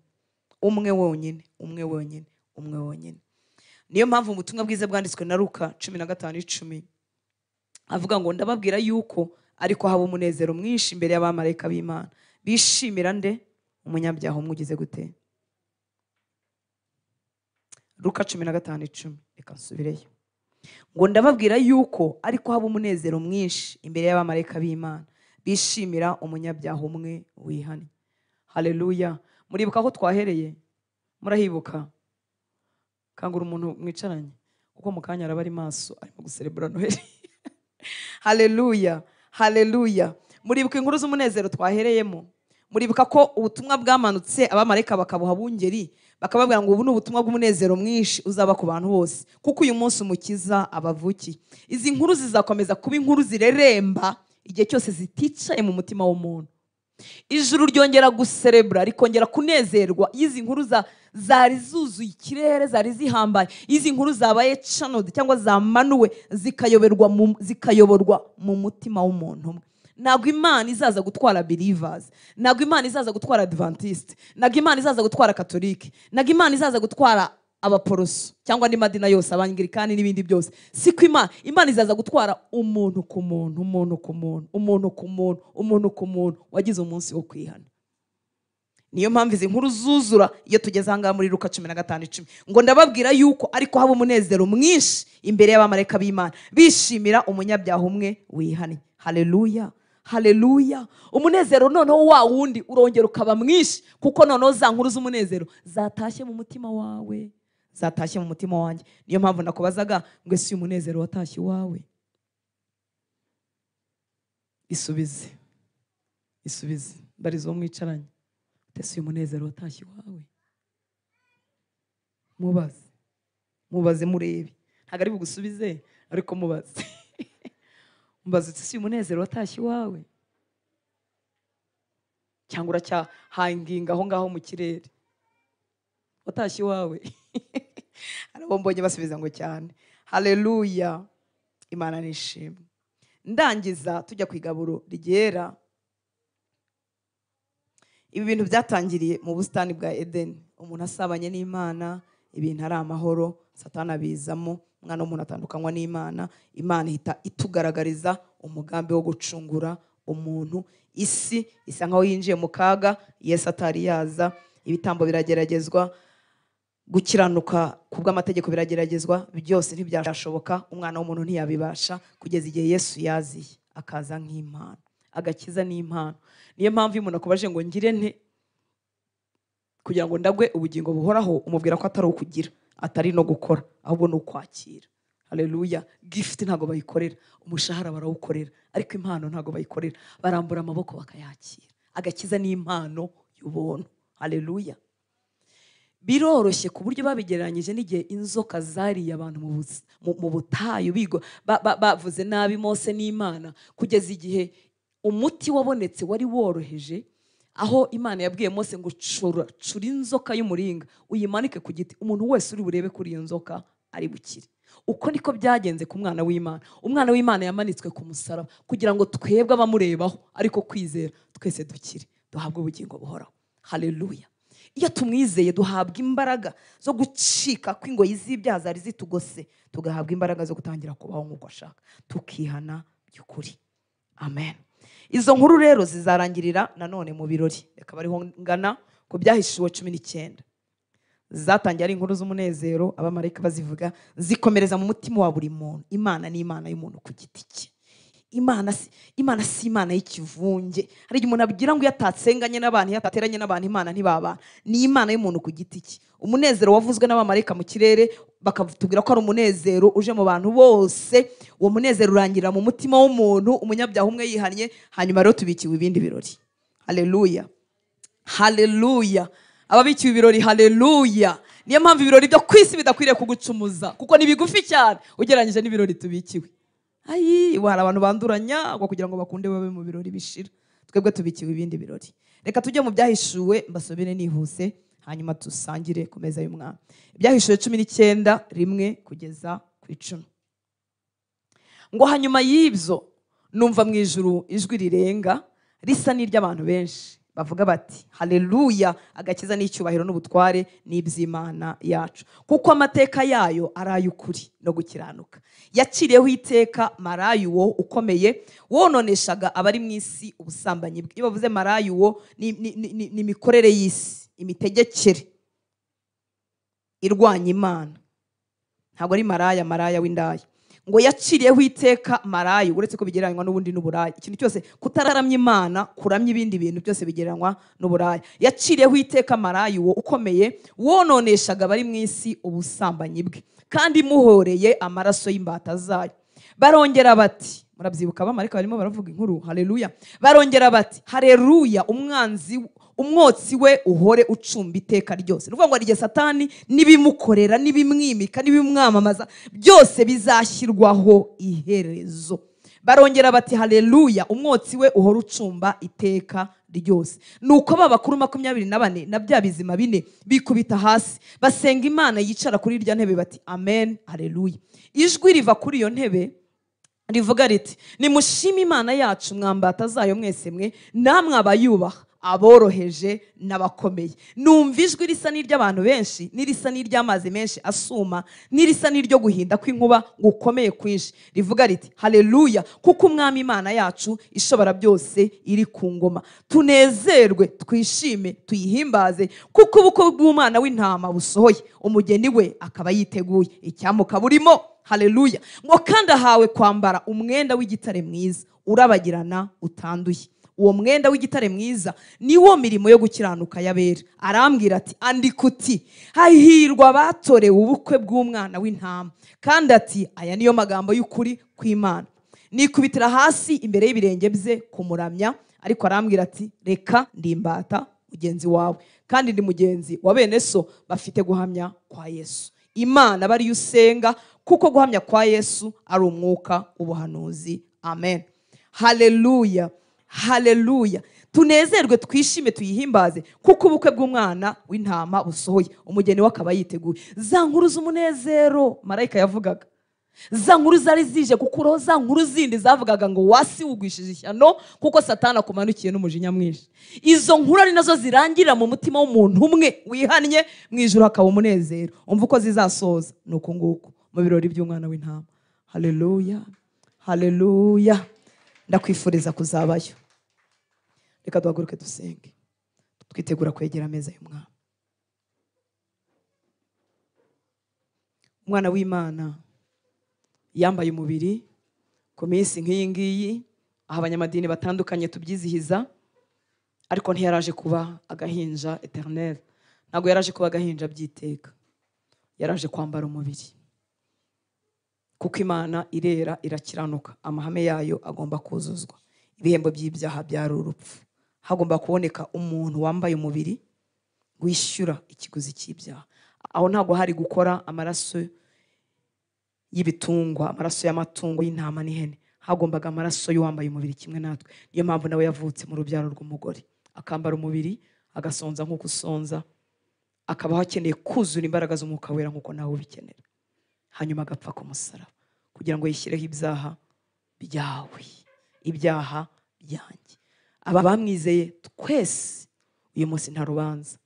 umwe wenyine, umwe wenyine, umwe wenyine? Niyo mpamvu ubutumwa bwiza bwanditswe na Luka 15:10 avuga ngo ndababwira yuko ariko haba umunezero mwinshi imbere y'abamarayika b'Imana bishimira nde? Umunyabyaha umwe ugize gute? Luka 15:10, reka nsubireyo. Ngo ndababwira yuko ariko haba umunezero mwinshi imbere y'abamarayika b'Imana bishimira umunyabyaha umwe wihannye. Haleluya. Muribuka aho twahereye? Murahibuka? Kangura umuntu mwicaranye, kuko mu kanya araba ari maso arimo guserebura Noheli. Haleluya, haleluya. Muribuka inkuru z'umunezero twahereyemo? Muribuka ko ubutumwa bwamanutse abamarayika bakabuha bungeri, bakababwira ngo ubu ni ubutumwa bw'umunezero mwinshi uzaba ku bantu bose, kuko uyu munsi umukiza abavukiye. Izi nkuru zizakomeza kuba inkuru zireremba igihe cyose ziticaye mu mutima w'umuntu. Ijuru ryongera guserebura, rikongera kunezerwa. Izi nkuru zari zuzuye ikirere, zari zihambaye. Izi nkuru zabaye channeled cyangwa zamanuwe, zikayoborwa mu mutima w'umuntu umwe. Ntabwo Imana izaza gutwara believers, ntabwo Imana izaza gutwara Adventist, ntabwo Imana izaza gutwara Katolike, ntabwo Imana izaza gutwara abaporoso cyangwa andi madina yose, abangirikani n'ibindi byose. Siko Imana izaza gutwara umuntu ku muntu, umuntu ku muntu, umuntu ku muntu, umuntu ku muntu wagize umunsi wo kwihana. Niyo mpamvu izi nkuru zuzura iyo tugeze aha ngaha muri Luka 15:10 ngo ndababwira yuko ariko haba umunezero mwinshi imbere y'abamarayika b'Imana bishimira umunyabyaha umwe wihannye. Haleluya, haleluya. Umunezero noneho wa wundi urongera ukaba mwinshi, kuko noneho za nkuru z'umunezero zatashye mu mutima wawe, zatashye mu mutima wanjye. Niyo mpamvu nakubazaga ngo ese uyu munezero watashye iwawe? Isubize, isubize, mbarizo uwo mwicaranye, ese uyu munezero watashye iwawe? Mubaze, mubaze, murebe. Ntabwo ari bugusubize, ariko mubaze. Mubaze uti ese uyu munezero watashye iwawe? Cyangwa uracyahanginga aho ngaho mu kirere? Watashye iwawe? Hari abo mbonye basubiza ngo cyane. Haleluya, Imana nishimwe. Ndangiza tujya ku igaburo ryera. Ibi bintu byatangiriye mu busitani bwa Edeni. Umuntu asabanye n'Imana, ibintu ari amahoro, Satani abizamo, umwana w'umuntu atandukanywa n'Imana. Imana ihita itugaragariza umugambi wo gucungura umuntu. Isi isa nkaho yinjiye mu kaga, Yesu atari yaza, ibitambo birageragezwa, gukiranuka kubw'amategeko birageragezwa, byose ntibyashoboka, umwana w'umuntu ntiyabibasha kugeza igihe Yesu yaziye akaza nk'impano. Agakiza ni impano. Niyo mpamvu iyo umuntu akubaje ngo ngire nte kugira ngo ndagwe ubugingo buhoraho, umubwira ko atari ukugira, atari no gukora, ahubwo ni ukwakira. Haleluya. Gift ntago bayikorera, umushahara barawukorera, ariko impano ntago bayikorera, barambura amaboko bakayakira. Agakiza ni impano y'ubuntu. Haleluya. Biroroshye ku buryo babigereranyije n'igihe inzoka zariye abantu mu butayu, bigo bavuze nabi Mose n'Imana, kugeza igihe umuti wabonetse wari woroheje, aho Imana yabwiye Mose ngo cura inzoka y'umuringa uyimanike ku giti, umuntu wese uri burebe kuri iyo nzoka ari bukire. Uko niko byagenze ku mwana w'Imana. Umwana w'Imana yamanitswe ku musaraba kugira ngo twebwe abamurebaho, ariko kwizera twese dukire, duhabwe ubugingo buhoraho. Haleluya. Iyo tumwizeye duhabwa imbaraga zo gucika kw'ingoyi z'ibyaha zari zitugose, tugahabwa imbaraga zo gutangira kubaho nk'uko ashaka, tukihana by'ukuri. Amen. Izo nkuru rero zizarangirira nanone mu birori. Reka bariho ngana ku byahishuwe 19. Zatangiye ari inkuru z'umunezero, abamarayika bazivuga, zikomereza mu mutima wa buri muntu. Imana ni Imana y'umuntu ku giti cye. Imana si Imana y'ikivunge. Hari igihe umuntu abwira ngo iyo atatsenganye n'abantu, iyo atateranye n'abantu, Imana ntibabana. Ni Imana y'umuntu ku giti cye. Umunezero wavuzwe n'abamarayika mu kirere, bakatubwira ko ari umunezero uje mu bantu bose. Uwo munezero urangira mu mutima w'umuntu, umunyabyaha umwe yihannye, hanyuma rero tubikiwe ibindi birori. Haleluya, haleluya. Ababikiwe ibirori, haleluya. Niyo mpamvu ibirori byo ku isi bidakwiriye kugucumuza, kuko ni bigufi cyane ugereranyije n'ibirori tubikiwe. Ayi, hari abantu banduranya ngo kugira ngo bakunde babe mu birori bishira. Twebwe tubikiwe ibindi birori. Reka tujye mu byahishuwe, mbasomere nihuse, hanyuma dusangire ku meza y'umwami. Ibyahishuwe 19:1 kugeza ku 10. Ngo hanyuma y'ibyo numva mu ijuru ijwi rirenga risa n'iry'abantu benshi bavuga bati haleluya, agakiza n'icyubahiro n'ubutware n'iby'Imana yacu, kuko amateka yayo ari ay'ukuri no gukiranuka. Yaciriyeho iteka maraya uwo ukomeye wononeshaga abari mu isi ubusambanyi bwe. Iyo bavuze maraya uwo ni imikorere y'isi, imitegekere irwanya Imana, ntabwo ari maraya maraya w'indaya. Ngo yaciriyeho iteka maraya, uretse ko bigereranywa n'ubundi n'uburaya. Ikintu cyose kutararamya Imana, kuramya ibindi bintu byose bigereranywa n'uburaya. Yaciriyeho iteka maraya uwo ukomeye wononeshaga abari mu isi ubusambanyi bwe, kandi muhoreye amaraso y'imbata zayo. Barongera bati, murabyibuka abamarayika barimo baravuga inkuru, haleluya. Barongera bati haleluya, umwanzi umwotsi we uhore ucumba iteka ryose. Ni ukuvuga ngo igihe Satani n'ibimukorera n'ibimwimika n'ibimwamamaza byose bizashyirwaho iherezo. Barongera bati haleluya, umwotsi we uhore ucumba iteka ryose. Nuko ba bakuru 24 na bya bizima bine bikubita hasi basenga Imana yicara kuri irya ntebe bati amen, haleluya. Ijwi riva kuri iyo ntebe rivuga riti nimushime Imana yacu mwambata zayo mwese mwe namwe abayubaha, aboroheje n'abakomeye. Numva ijwi risa n'iry'abantu benshi, n'irisa n'iry'amazi menshi asuma, n'irisa n'iryo guhinda kw'inkuba gukomeye kwinshi, rivuga riti haleluya, kuko umwami Imana yacu ishobora byose iri ku ngoma. Tunezerwe, twishime, tuyihimbaze, kuko ubukwe bw'Umwana w'intama busohoye, umugeni we akaba yiteguye, icyamuka burimo. Haleluya. Ngo kandi ahawe kwambara umwenda w'igitare mwiza urabagirana utanduye. Uwo mwenda w'igitare mwiza ni wo mirimo yo gukiranuka y'abera. Arambwira ati andika uti hahirwa abatorewe ubukwe bw'umwana w'intama. Kandi ati aya niyo magambo y'ukuri kw'Imana. Nikubitira hasi imbere y'ibirenge bye kumuramya, ariko arambwira ati reka ndimbata mugenzi wawe, kandi ndi mugenzi wa bene so bafite guhamya kwa Yesu. Imana bari usenga, kuko guhamya kwa Yesu ari umwuka w'ubuhanuzi. Amen. Haleluya. Haleluya. Tunezerwe, twishime, tuyihimbaze, kuko ubukwe bw'umwana w'intama busohoye, umugeni we akaba yiteguye. Za nkuru z'umunezero marayika yavugaga, za nkuru zari zije gukuraho za nkuru zindi zavugaga ngo wasi ugwishije ishyano kuko Satani akumanukiye n'umujinya mwinshi. Izo nkuru ari nazo zirangira mu mutima w'umuntu umwe wihannye, mu ijuru hakaba umunezero. Umva uko zizasoza ni uku nguku mu birori by'umwana w'intama. Haleluya, haleluya. Ndakwifuriza kuzabayo. Reka duhaguruke dusenge, twitegura kwegera ameza y'umwami. Umwana w'Imana yambaye umubiri ku minsi nk'iyi ngiyi, aho abanyamadini batandukanye tubyizihiza, ariko ntiyaraje kuba agahinja eternel, ntabwo yaraje kuba agahinja byiteka, yaraje kwambara umubiri. Kuko Imana irera, irakiranuka, amahame yayo agomba kuzuzwa. Ibihembo by'ibyaha byari urupfu. Hagomba kuboneka umuntu wambaye umubiri wishyura ikiguzi cy'ibyaha. Aho ntabwo hari gukora amaraso y'ibitungwa, amaraso y'amatungo y'intama n'ihene. Hagombaga amaraso y'uwambaye umubiri kimwe natwe. Niyo mpamvu nawe yavutse mu rubyaro rw'umugore, akambara umubiri, agasonza nk'uko usonza, akabaho akeneye kuzura imbaraga z'umwuka wera nk'uko nawe ubikenera, hanyuma agapfa ku musaraba kugira ngo yishyireho ibyaha byawe, ibyaha byanjye. Aba bamwizeye twese uyu munsi nta rubanza,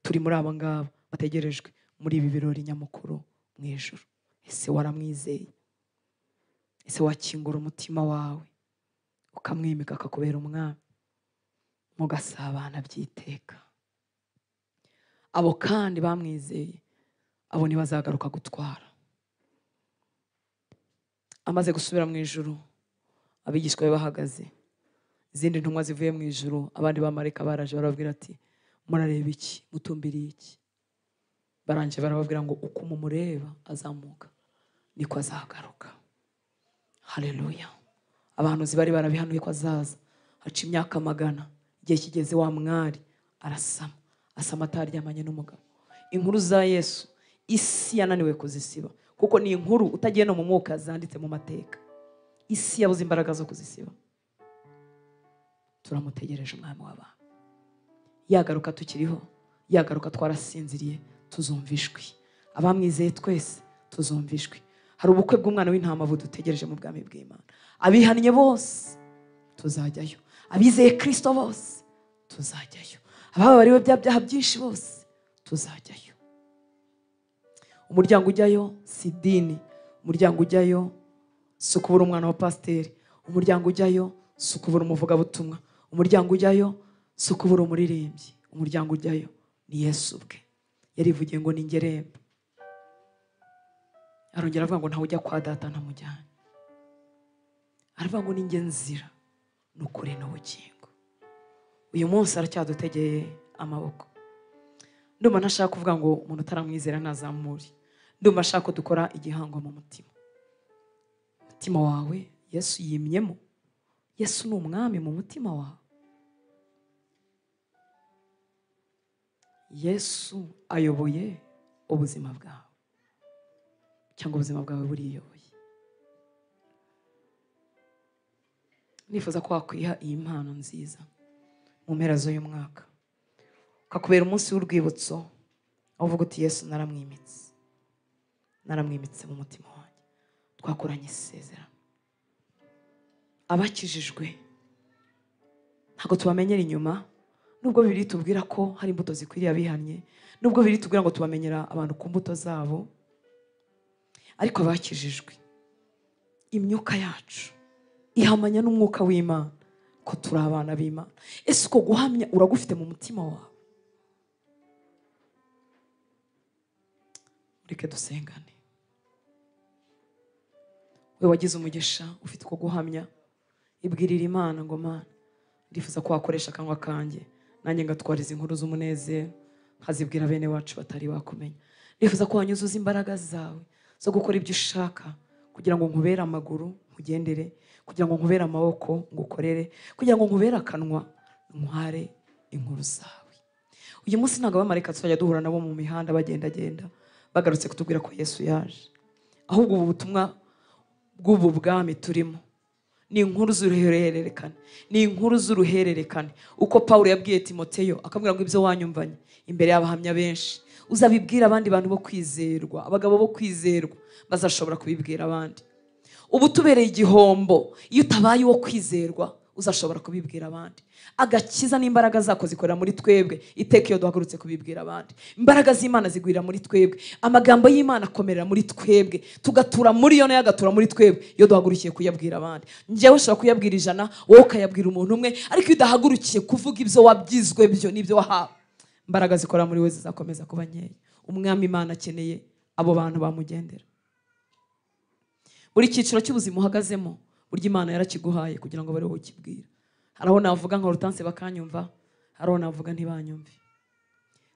turi muri abo ngabo bategerejwe muri ibi birori nyamukuru mu ijuru. Ese waramwizeye? Ese wakingura umutima wawe ukamwimika akakubera umwami, mugasabana byiteka? Abo kandi bamwizeye, abo ntibazagaruka gutwara. Amaze gusubira mu ijuru, abigishwa be bahagaze, izindi ntumwa zivuye mu ijuru, abandi bamarayika baraje barababwira ati murareba iki, mutumbiriye iki? Baranje barababwira ngo uko mumureba azamuka niko azagaruka. Haleluya. Abahanuzi bari barabihanuye ko azaza, haca imyaka 100, igihe kigeze wa mwari arasama, asama ataryamanye n'umugabo. Inkuru za Yesu isi yananiwe kuzisiba, kuko ni inkuru utagiye no mu mwuka zanditse mu mateka. Isi yabuze imbaraga zo kuzisiba. Turamutegereje umwami w'abantu. Yagaruka tukiriho, yagaruka twarasinziriye, tuzumva ijwi. Abamwizeye twese tuzumva ijwi. Hari ubukwe bw'umwana w'intama budutegereje mu bwami bw'Imana. Abihannye bose tuzajyayo, abizeye Kristo bose tuzajyayo, abababariwe bya byaha byinshi bose tuzajyayo. Umuryango ujyayo si idini, umuryango ujyayo si ukubura umwana wa pasiteri, umuryango ujyayo si ukubura umuvugabutumwa, umuryango ujyayo si ukubura umuririmbyi, umuryango ujyayo ni Yesu ubwe. Yarivugiye ngo ni ngerembo. Arongera avuga ngo ntawe ujya kwa data ntamujyanye. Aravuga ngo ni njye nzira n'ukuri n'ubugingo. Uyu munsi aracyadutegeye amaboko. Ndumva ntashaka kuvuga ngo umuntu utaramwizera ntazamure. Ndumva ashaka ko dukora igihango mu mutima. Umutima wawe Yesu yimyemo. Yesu ni umwami mu mutima wawe. Yesu ayoboye ubuzima bwawe, cyangwa ubuzima bwawe buriyoboye. Nifuza ko wakwiha iyi mpano nziza mu mpera z'uyu mwaka, ukakubera umunsi w'urwibutso aho uvuga uti Yesu naramwimitse, naramwimitse mu mutima wanjye, twakoranye isezerano. Abakijijwe ntabwo tubamenyera inyuma, nubwo Bibiliya itubwira ko hari imbuto zikwiriye abihannye, nubwo Bibiliya itubwira ngo tubamenyera abantu ku mbuto zabo, ariko abakijijwe imyuka yacu ihamanya n'umwuka w'Imana ko turi abana b'Imana. Ese uko guhamya uragufite mu mutima wawe? Reka dusengane. We wagize umugisha ufite uko guhamya, ibwirira Imana ngo Mana, ndifuza ko wakoresha akanwa kanjye nanjye ngatwariza inkuru z'umunezero, nkazibwira bene wacu batari bakumenya. Ndifuza ko wanyuzuza imbaraga zawe zo gukora ibyo ushaka, kugira ngo nkubere amaguru nkugendere, kugira ngo nkubere amaboko ngukorere, kugira ngo nkubere akanwa ntware inkuru zawe. Uyu munsi ntabwo abamarayika tuzajya duhura nabo mu mihanda bagendagenda bagarutse kutubwira ko Yesu yaje, ahubwo ubu butumwa bw'ubu bwami turimo ni inkuru z'uruhererekane, ni inkuru z'uruhererekane. Uko Paulo yabwiye Timoteyo akamubwira ngo ibyo wanyumvanye imbere y'abahamya benshi uzabibwira abandi bantu bo kwizerwa, abagabo bo kwizerwa bazashobora kubibwira abandi. Ubu tubereye igihombo iyo utabaye uwo kwizerwa uzashobora kubibwira abandi. Agakiza n'imbaraga zako zikorera muri twebwe iteka iyo duhagurutse kubibwira abandi. Imbaraga z'Imana zigwira muri twebwe, amagambo y'Imana akomerera muri twebwe, tugatura muri yo nayo agatura muri twebwe iyo duhagurukiye kuyabwira abandi. Njyewe ushobora kuyabwira 100, wowe ukayabwira umuntu umwe, ariko iyo udahagurukiye kuvuga ibyo wabyizwe byo n'ibyo wahawe, imbaraga zikora muri we zizakomeza kuba nkeya. Umwami Imana akeneye abo bantu bamugendera. Buri cyiciro cy'ubuzima uhagazemo, burya Imana yarakiguhaye kugira ngo bari ukibwira. Hari aho navuga nka Hortense bakanyumva, hari aho navuga ntibanyumve.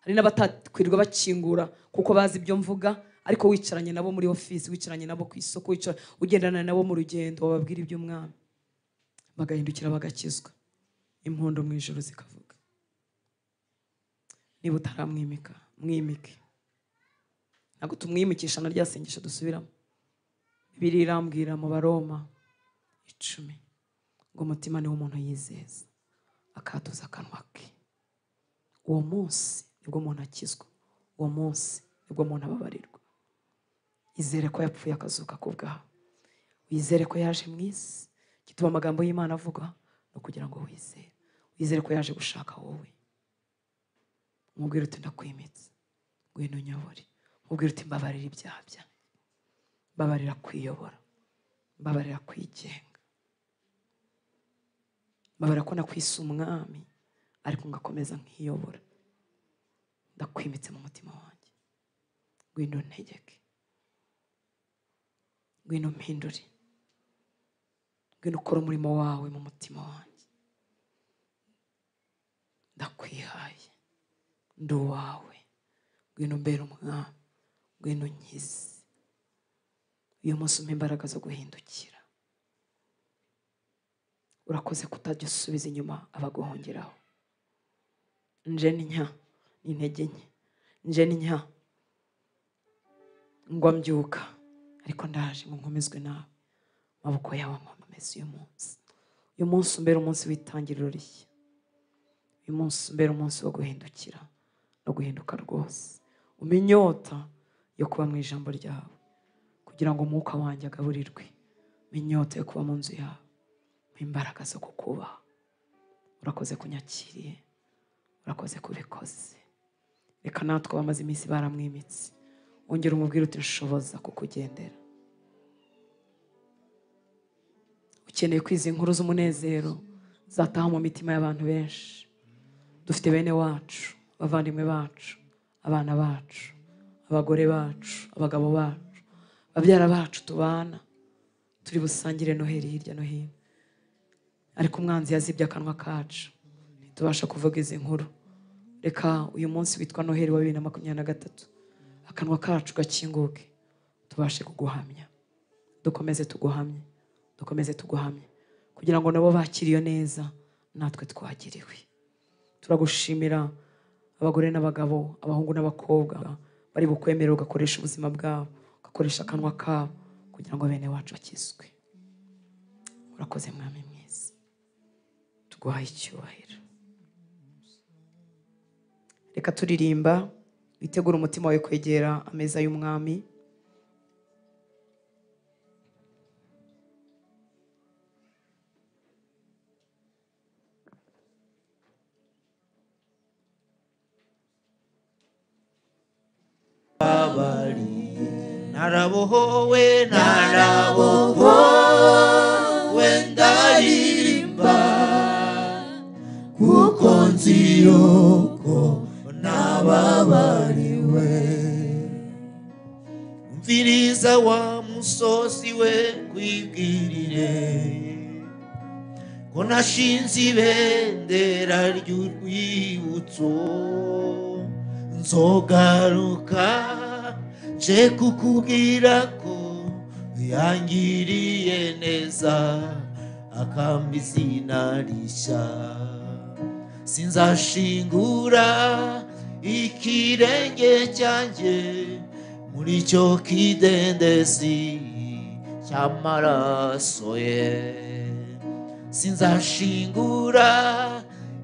Hari n'abatakwirwa bakingura kuko bazi ibyo mvuga, ariko wicaranye nabo muri office, wicaranye nabo ku isoko, ugendana nabo mu rugendo, wababwira iby'umwami bagahindukira bagakizwa, impondo mu ijuru zikavuga. Niba utaramwimika, mwimike. Ntabwo tumwimikisha na rya sengesho dusubiramo. Bibiliya irambwira mu Baroma 10 ngo umutima ni w'umuntu yizeza akatuza akanwa ke. Uwo munsi nibwo umuntu akizwa, uwo munsi nibwo umuntu ababarirwa. Izere ko yapfuye akazuka ku bwawe, wizere ko yaje mu isi. Gituma amagambo y'Imana avuga no kugira ngo wizere, wizere ko yaje gushaka wowe. Umubwire uti ndakwimitse, ngwino unyobore. Umubwire uti mbabarira ibyaha byanjye, mbabarira kwiyobora, mbabarira kwigenga, mbabarira ko nakwise umwami ariko ngakomeza nkiyobora. Ndakwimitse mu mutima wanjye, ngwino ntegeke, ngwino mpindure, ngwino ukore umurimo wawe mu mutima wanjye. Ndakwihaye, ndi uwawe, ngwino mbere umwami, ngwino nkize. Uyu munsi umpa imbaraga zo guhindukira. Urakoze kutajya usubiza inyuma abaguhungiraho. Nje ntya n'intege nke, nje ntya ngwa mbyuka, ariko ndaje ngo nkomezwe nawe. Amaboko yawe ankomeze uyu munsi. Uyu munsi umbere umunsi w'itangiriro rishya. Uyu munsi umbere umunsi wo guhindukira no guhinduka rwose. Umpe inyota yo kuba mu ijambo ryawe kugira ngo umwuka wanjye agaburirwe. Umpe inyota yo kuba mu nzu yawe. Umpe imbaraga zo kukubaha. Urakoze kunyakiriye, urakoze kubikoze. Reka natwe bamaze iminsi baramwimitse, wongera umubwire uti nshoboza kukugendera. Ukeneye kwiza inkuru z'umunezero zataha mu mitima y'abantu benshi. Dufite bene wacu, abavandimwe bacu, abana bacu, abagore bacu, abagabo bacu, babyara bacu tubana, turi busangire Noheli hirya no hino. Ariko umwanzi yazibye akanwa kacu, ntitubasha kuvuga izi nkuru. Reka uyu munsi witwa Noheli wa 2023 akanwa kacu gakinguke, tubashe kuguhamya. Dukomeze tuguhamye, dukomeze tuguhamye, kugira ngo nabo bakiriyo neza natwe twagiriwe. Turagushimira abagore n'abagabo, abahungu n'abakobwa bari bukwemerera ugakoresha ubuzima bwabo, ugakoresha akanwa kabo kugira ngo bene wacu bakizwe. Urakoze Mwami mwiza, tuguhaye icyubahiro. Reka turirimba, witegure umutima wawe kwegera ameza y'umwami. Narabohowe, narabohowe, ndaririmba kuko nzi yuko nababariwe. Umviriza wa musozi we kwibwirire ko nashinze ibendera ry'urwibutso. Nzogaruka nje kukubwira ko yangiriye neza akampa izina rishya. Sinzashingura ikirenge cyanjye muri cyo kidendezi cy'amaraso ye. Sinzashingura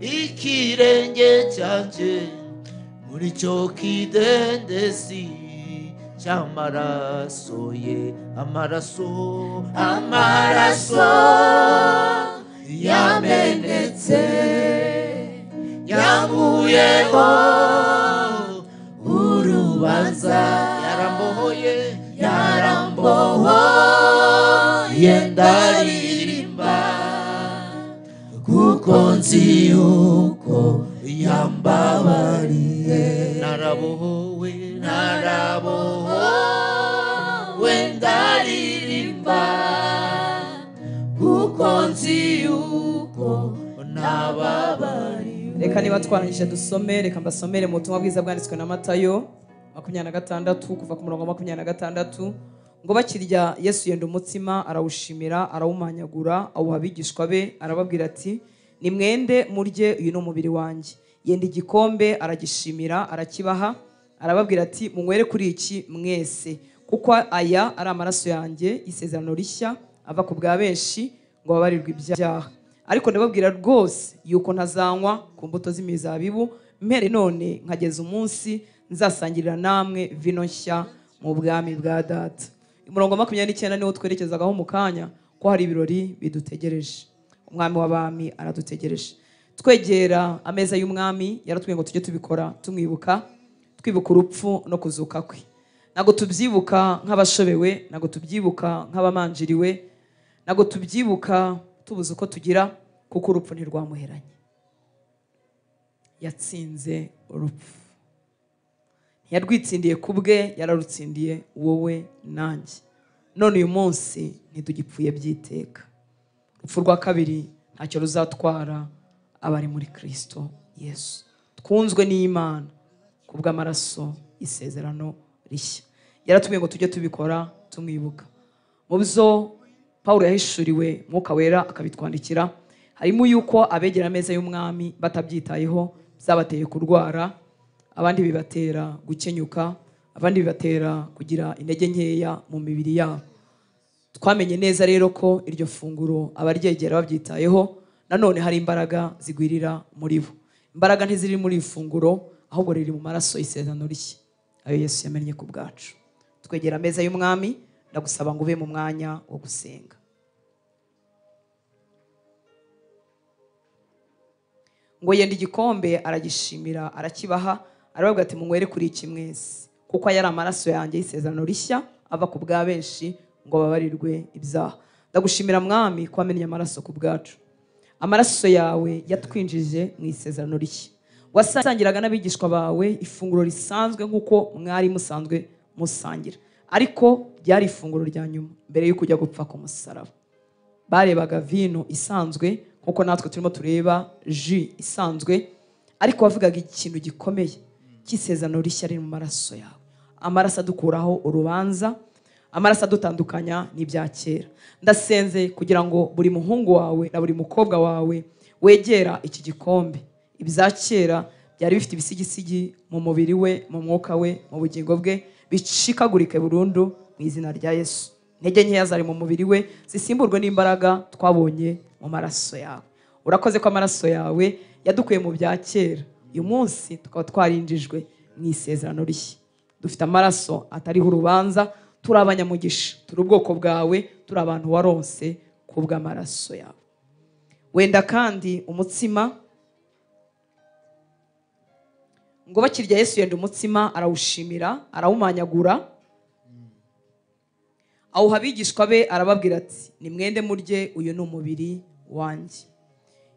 ikirenge cyanjye muri cyo kidendezi cy'amaraso ye. Amaraso, amaraso yamenetse yankuyeho urubanza. Yarambohoye, yarambohoye, ndaririmba kuko nzi yuko yambabariye. Narabohowe, narabohowe, ndaririmba kuko nzi yuko nababariwe. Reka niba twarangije dusome, reka mbasomere mu butumwa bwiza bwanditswe na Matayo 26 kuva ku murongo wa 26. Ngo bakirya, Yesu yenda umutsima arawushimira, arawumanyagura, awuha abigishwa be, arababwira ati nimwende murye, uyu ni umubiri wanjye. Yenda igikombe aragishimira, arakibaha, arababwira ati munywere kuri iki mwese, kuko aya ari amaraso yanjye y'isezerano rishya ava ku bwa benshi ngo babarirwe ibyaha. Ariko ndababwira rwose yuko ntazanywa ku mbuto z'imizabibu mpere none nkageza umunsi nzasangirira namwe vino nshya mu bwami bwa Data. Umurongo wa 29 niwo twerekezagaho mu kanya, ko hari ibirori bidutegereje. Umwami w'abami aradutegereje. Twegera ameza y'umwami, yaratubwiye ngo tujye tubikora tumwibuka, twibuka urupfu no kuzuka kwe. Ntabwo tubyibuka nk'abashobewe, ntabwo tubyibuka nk'abamanjiriwe, ntabwo tubyibuka tubuze uko tugira, kuko urupfu ntirwamuheranye. Yatsinze urupfu, ntiyarwitsindiye kubwe, yararutsindiye wowe nanjye. None uyu munsi ntitugipfuye byiteka. Urupfu rwa kabiri ntacyo ruzatwara abari muri Kristo Yesu. Twunzwe n'Imana kubw'amaraso isezerano rishya. Yaratubwiye ngo tujye tubikora tumwibuka. Mu byo Paulo yahishuriwe Mwuka Wera akabitwandikira, harimo yuko abegera ameza y'umwami batabyitayeho byabateye kurwara, abandi bibatera gukenyuka, abandi bibatera kugira intege nkeya mu mibiri yabo. Twamenye neza rero ko iryo funguro abaryegera babyitayeho, nanone hari imbaraga zigwirira muri bo. Imbaraga ntiziri muri iri funguro, ahubwo riri mu maraso y'isezerano rishya ayo Yesu yamennye ku bwacu. Twegera ameza y'umwami, ndagusaba ngo ube mu mwanya wo gusenga. Ngo yenda igikombe aragishimira, arakibaha, arababwira ati munywere kuri iki mwese, kuko aya ari amaraso yanjye y'isezerano rishya ava ku bwa benshi ngo babarirwe ibyaha. Ndagushimira mwami ko wamennye amaraso ku bwacu. Amaraso yawe yatwinjije mu isezerano rishya. Wasangiraga n'abigishwa bawe ifunguro risanzwe nk'uko mwari musanzwe musangira, ariko ryari ifunguro rya nyuma mbere yo kujya gupfa ku musaraba. Barebaga vino isanzwe nk'uko natwe turimo tureba jus isanzwe, ariko wavugaga ikintu gikomeye cy'isezerano rishya riri mu maraso yawe. Amaraso adukuraho urubanza, amaraso adutandukanya n'ibya kera. Ndasenze kugira ngo buri muhungu wawe na buri mukobwa wawe wegera iki gikombe, ibya kera byari bifite ibisigisigi mu mubiri we, mu mwuka we, mu bugingo bwe, bicikagurike burundu mu izina rya Yesu. Intege nkeya zari mu mubiri we zisimburwe n'imbaraga twabonye mu maraso yawe. Urakoze ko amaraso yawe yadukuye mu bya kera, uyu munsi tukaba twarinjijwe mu isezerano rishya. Dufite amaraso atariho urubanza, turi abanyamugisha, turi ubwoko bwawe, turi abantu waronse kubw'amaraso yawe. Wenda kandi umutsima, ngo bakirya Yesu yenda umutsima arawushimira, arawumanyagura, awuha abigishwa be, arababwira ati nimwende murye, uyu ni umubiri wanjye.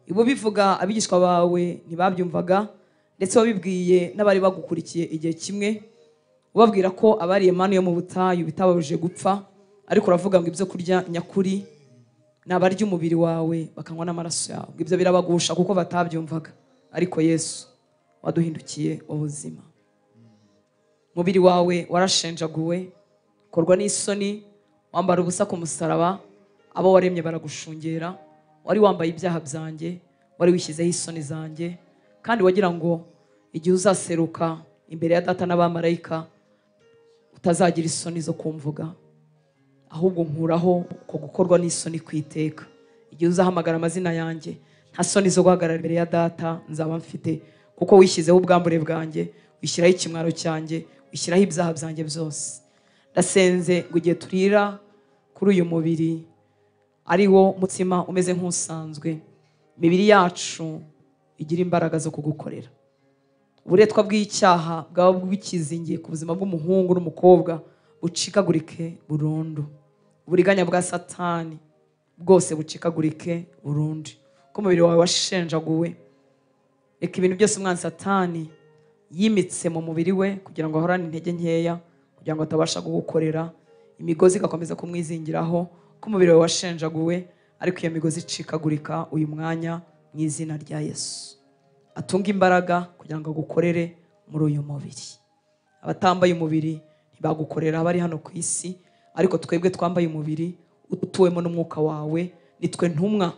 Ibo bivuga abigishwa bawe ntibabyumvaga, ndetse wabibwiye n'abari bagukurikiye igihe kimwe, ubabwira ko abariye manu yo mu butayu bitababujije gupfa, ariko uravuga ngo ibyo kurya nyakuri ni abarya umubiri wawe bakanywa n'amaraso yawe. Ibyo birabagusha kuko batabyumvaga, ariko Yesu waduhindukiye ubuzima. Umubiri wawe warashenjaguwe, korwa n'isoni, wambara ubusa ku musaraba, abo waremye baragushungera. Wari wambaye ibyaha byanjye, wari wishyizeho isoni zanjye, kandi wagira ngo igihe uzaseruka imbere ya data n'abamarayika utazagira isoni zo kumvuga, ahubwo nkuraho ko gukorwa n'isoni kwiteka. Igihe uzahamagara amazina yanjye, nta soni zo guhagarara imbere ya data nzaba mfite, kuko wishyizeho ubwambure bwanjye, wishyiraho ikimwaro cyanjye, wishyiraho ibyaha byanjye byose. Ndasenze ngo igihe turira kuri uyu mubiri ari wo mutsima umeze nk'usanzwe, imibiri yacu igira imbaraga zo kugukorera. Uburetwa bw'icyaha bwaba bwikizingiye ku buzima bw'umuhungu n'umukobwa bucikagurike burundu. Uburiganya bwa Satani bwose bucikagurike burundu. Ko umubiri wawe washenjaguwe, reka ibintu byose umwanzi Satani yimitse mu mubiri we kugira ngo ahorane intege nkeya, kugira ngo atabasha kugukorera, imigozi igakomeza kumwizingiraho. Ko umubiri wawe washenjaguwe, ariko iyo migozi icikagurika uyu mwanya mu izina rya Yesu. Atunga imbaraga kugira ngo agukorere muri uyu mubiri. Abatambaye umubiri ntibagukorera bari hano ku isi, ariko twebwe twambaye umubiri utuwemo n'umwuka wawe, nitwe ntumwa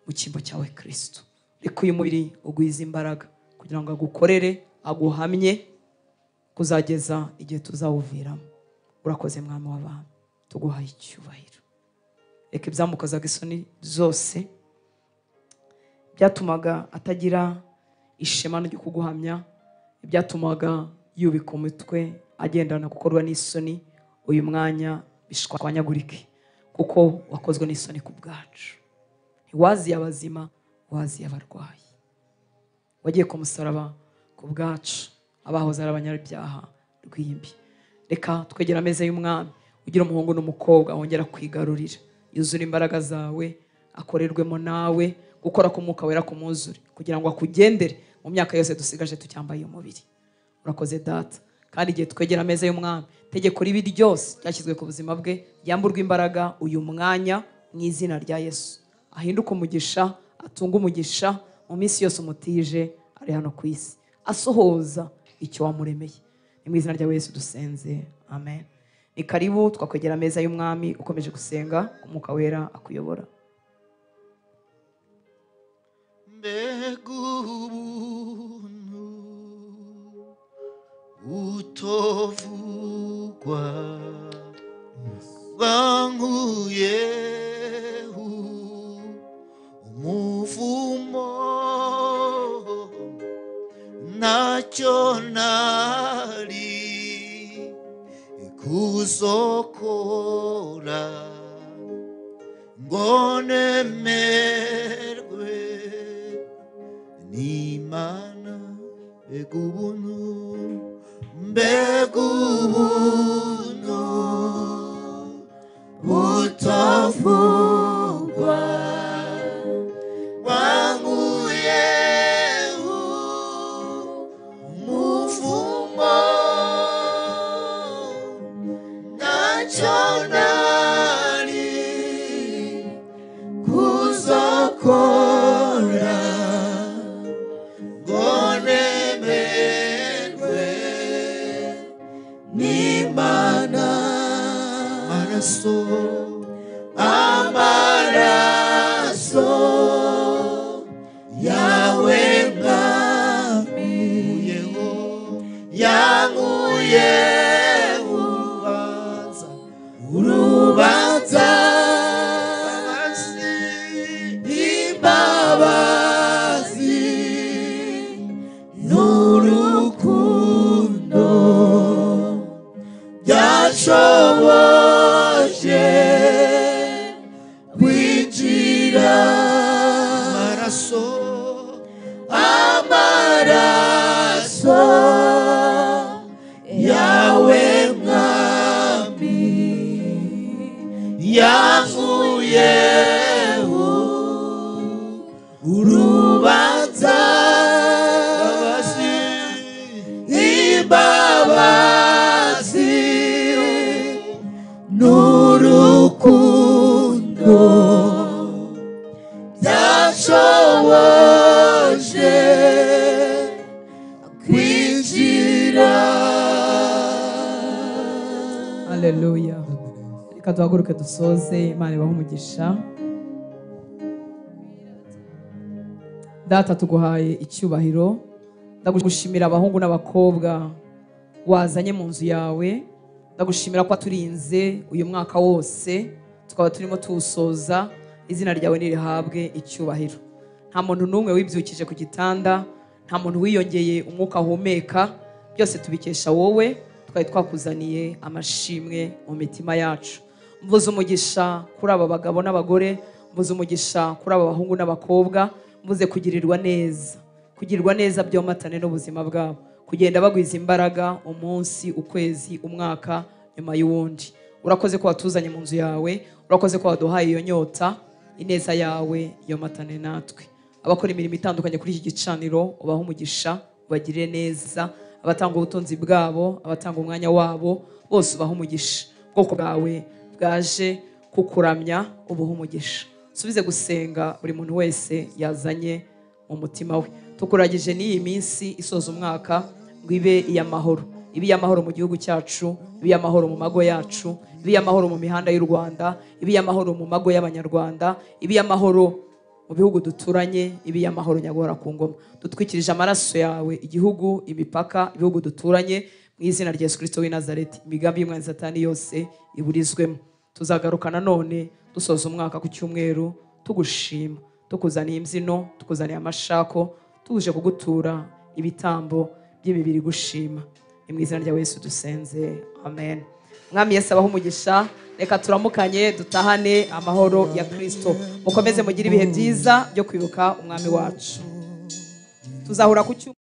mu cyimbo cyawe Kristo. Reka uyu mubiri ugwize imbaraga kugira ngo agukorere, aguhamye kuzageza igihe tuzawuviramo. Urakoze mwami w'abantu, tuguhaye icyubahiro. Reka ibyamukozaga isoni zose byatumaga atagira ishema ryo kuguhamya, ibyatumaga yubika umutwe agendana gukorwa n'isoni, uyu mwanya bishwanyagurike, kuko wakozwe n'isoni ku bwacu. Ntiwaziye abazima, waziye abarwayi. Wagiye ku musaraba ku bwacu, abahoze ari abanyabyaha rw'imbi. Reka twegera ameza y'umwami, ugira umuhungu n'umukobwa wongera kwigarurira, yuzure imbaraga zawe, akorerwemo nawe, gukora k'umwuka wera kumwuzure, kugira ngo akugendere mu myaka yose dusigaje tucyambaye umubiri. Urakoze data. Kandi igihe twegera ameza y'umwami, tegeko ribi ryose ryashyizwe ku buzima bwe ryamburwa imbaraga uyu mwanya mu izina rya Yesu. Ahinduke umugisha, atunge umugisha mu minsi yose umutije ari hano ku isi, asohoza icyo wamuremeye. Ni mu izina rya Yesu dusenze, amen. Ni karibu twakwegera ameza y'umwami, ukomeje gusenga, umwuka wera akuyobora. Mbega ubuntu utovugwa Bwankuye umuvumo ntacyo nari kuzokora ngo nemerwe n'Imana. Mbega ubuntu, mbega ubuntu butavugwa, wankuye umuvumo ntacyo nari kuzokora ngo nemerwe n'Imana. Amaraso, amaraso yawe Mwami yankuye urubanza, urubanza, imbabazi n'urukundo byashoboje kwinjira. Amaraso, amaraso yawe Mwami yankuye urubanza, imbabazi n'urukundo byashoboje kwinjira. Haleluya. Reka duhaguruke dusoze. Imana ibahe umugisha. Data, tuguhaye icyubahiro. Ndagushimira abahungu n'abakobwa wazanye mu nzu yawe. Ndagushimira ko waturinze uyu mwaka wose, tukaba turimo tuwusoza. Izina ryawe nirihabwe icyubahiro. Nta muntu n'umwe wibyukije ku gitanda, nta muntu wiyongeye umwuka ahumeka, byose tubikesha wowe. Twari twakuzaniye amashimwe mu mitima yacu. Mvuze umugisha kuri aba bagabo n'abagore, mvuze umugisha kuri aba bahungu n'abakobwa, mvuze kugirirwa neza, kugirirwa neza byomatane n'ubuzima bwabo, kugenda bagwiza imbaraga umunsi, ukwezi, umwaka nyuma y'uwundi. Urakoze ko watuzanye mu nzu yawe, urakoze ko waduhaye iyo nyota. Ineza yawe yomatane natwe. Abakora imirimo itandukanye kuri iki gicaniro ubahe umugisha, ubagirire neza. Abatanga ubutunzi bwabo, abatanga umwanya wabo, bose ubahe umugisha. Ubwoko bwawe bwaje kukuramya, ubuhe umugisha. Subize gusenga buri muntu wese yazanye mu mutima we. Tukuragije n'iyi minsi isoza umwaka ngo ibe iy'amahoro, ibe iy'amahoro mu gihugu cyacu, ibe iy'amahoro mu mago yacu, ibe iy'amahoro mu mihanda y'u Rwanda, ibe iy'amahoro mu mago y'Abanyarwanda, ibe iy'amahoro mu bihugu duturanye, ibe iy'amahoro nyagora ku ngoma. Dutwikirije amaraso yawe igihugu, imipaka, ibihugu duturanye, mu izina rya Yesu Kristo w'i Nazareti. Imigambi y'umwanzi Satani yose iburizwemo. Tuzagaruka nanone dusoza umwaka ku cyumweru tugushima, tukuzaniye imbyino, tukuzaniye amashako, tuje kugutura ibitambo by'imibiri gushima. Ni mu izina rya Yesu dusenze, amen. Mwami Yesu abahe umugisha. Reka turamukanye dutahane amahoro ya Kristo. Mukomeze mugire ibihe byiza byo kwibuka umwami wacu. Tuzahura ku cyumweru.